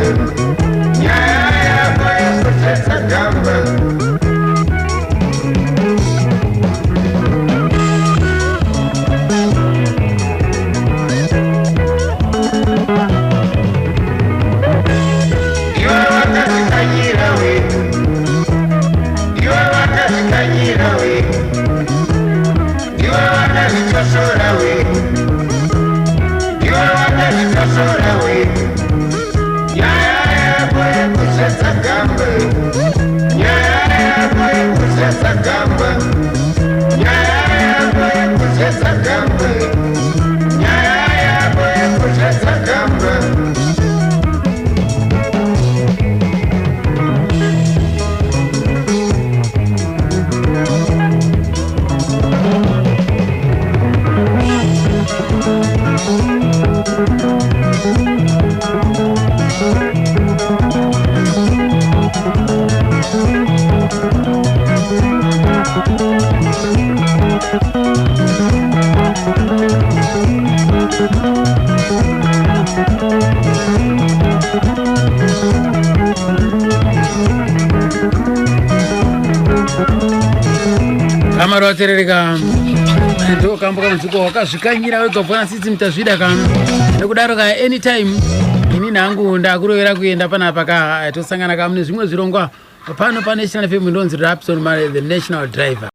nyaya yako yekuzvedza gamba. Ndiwe wakazvikanyira wega, ndiwe wakazvikanyira wega, ndiwe wakazvitosora wega, ndiwe wakazvitosora wega. Nyaya yako yekuzvedza gamba, nyaya yako yekuzvedza gamba, nyaya yako yekuzvedza gamba, nyaya yako yekuzvedza gamba. Kamari waterereka ndo kambo kamudziko wakazvikanyira wega bvona sisi mutazvida ka nekudaro ka anytime ini nhangu ndakurovera kuenda panapa ka tosangana ka mune zvimwe zvirongwa pano paNational FM. Ndonzi Rapson Mare, the national driver.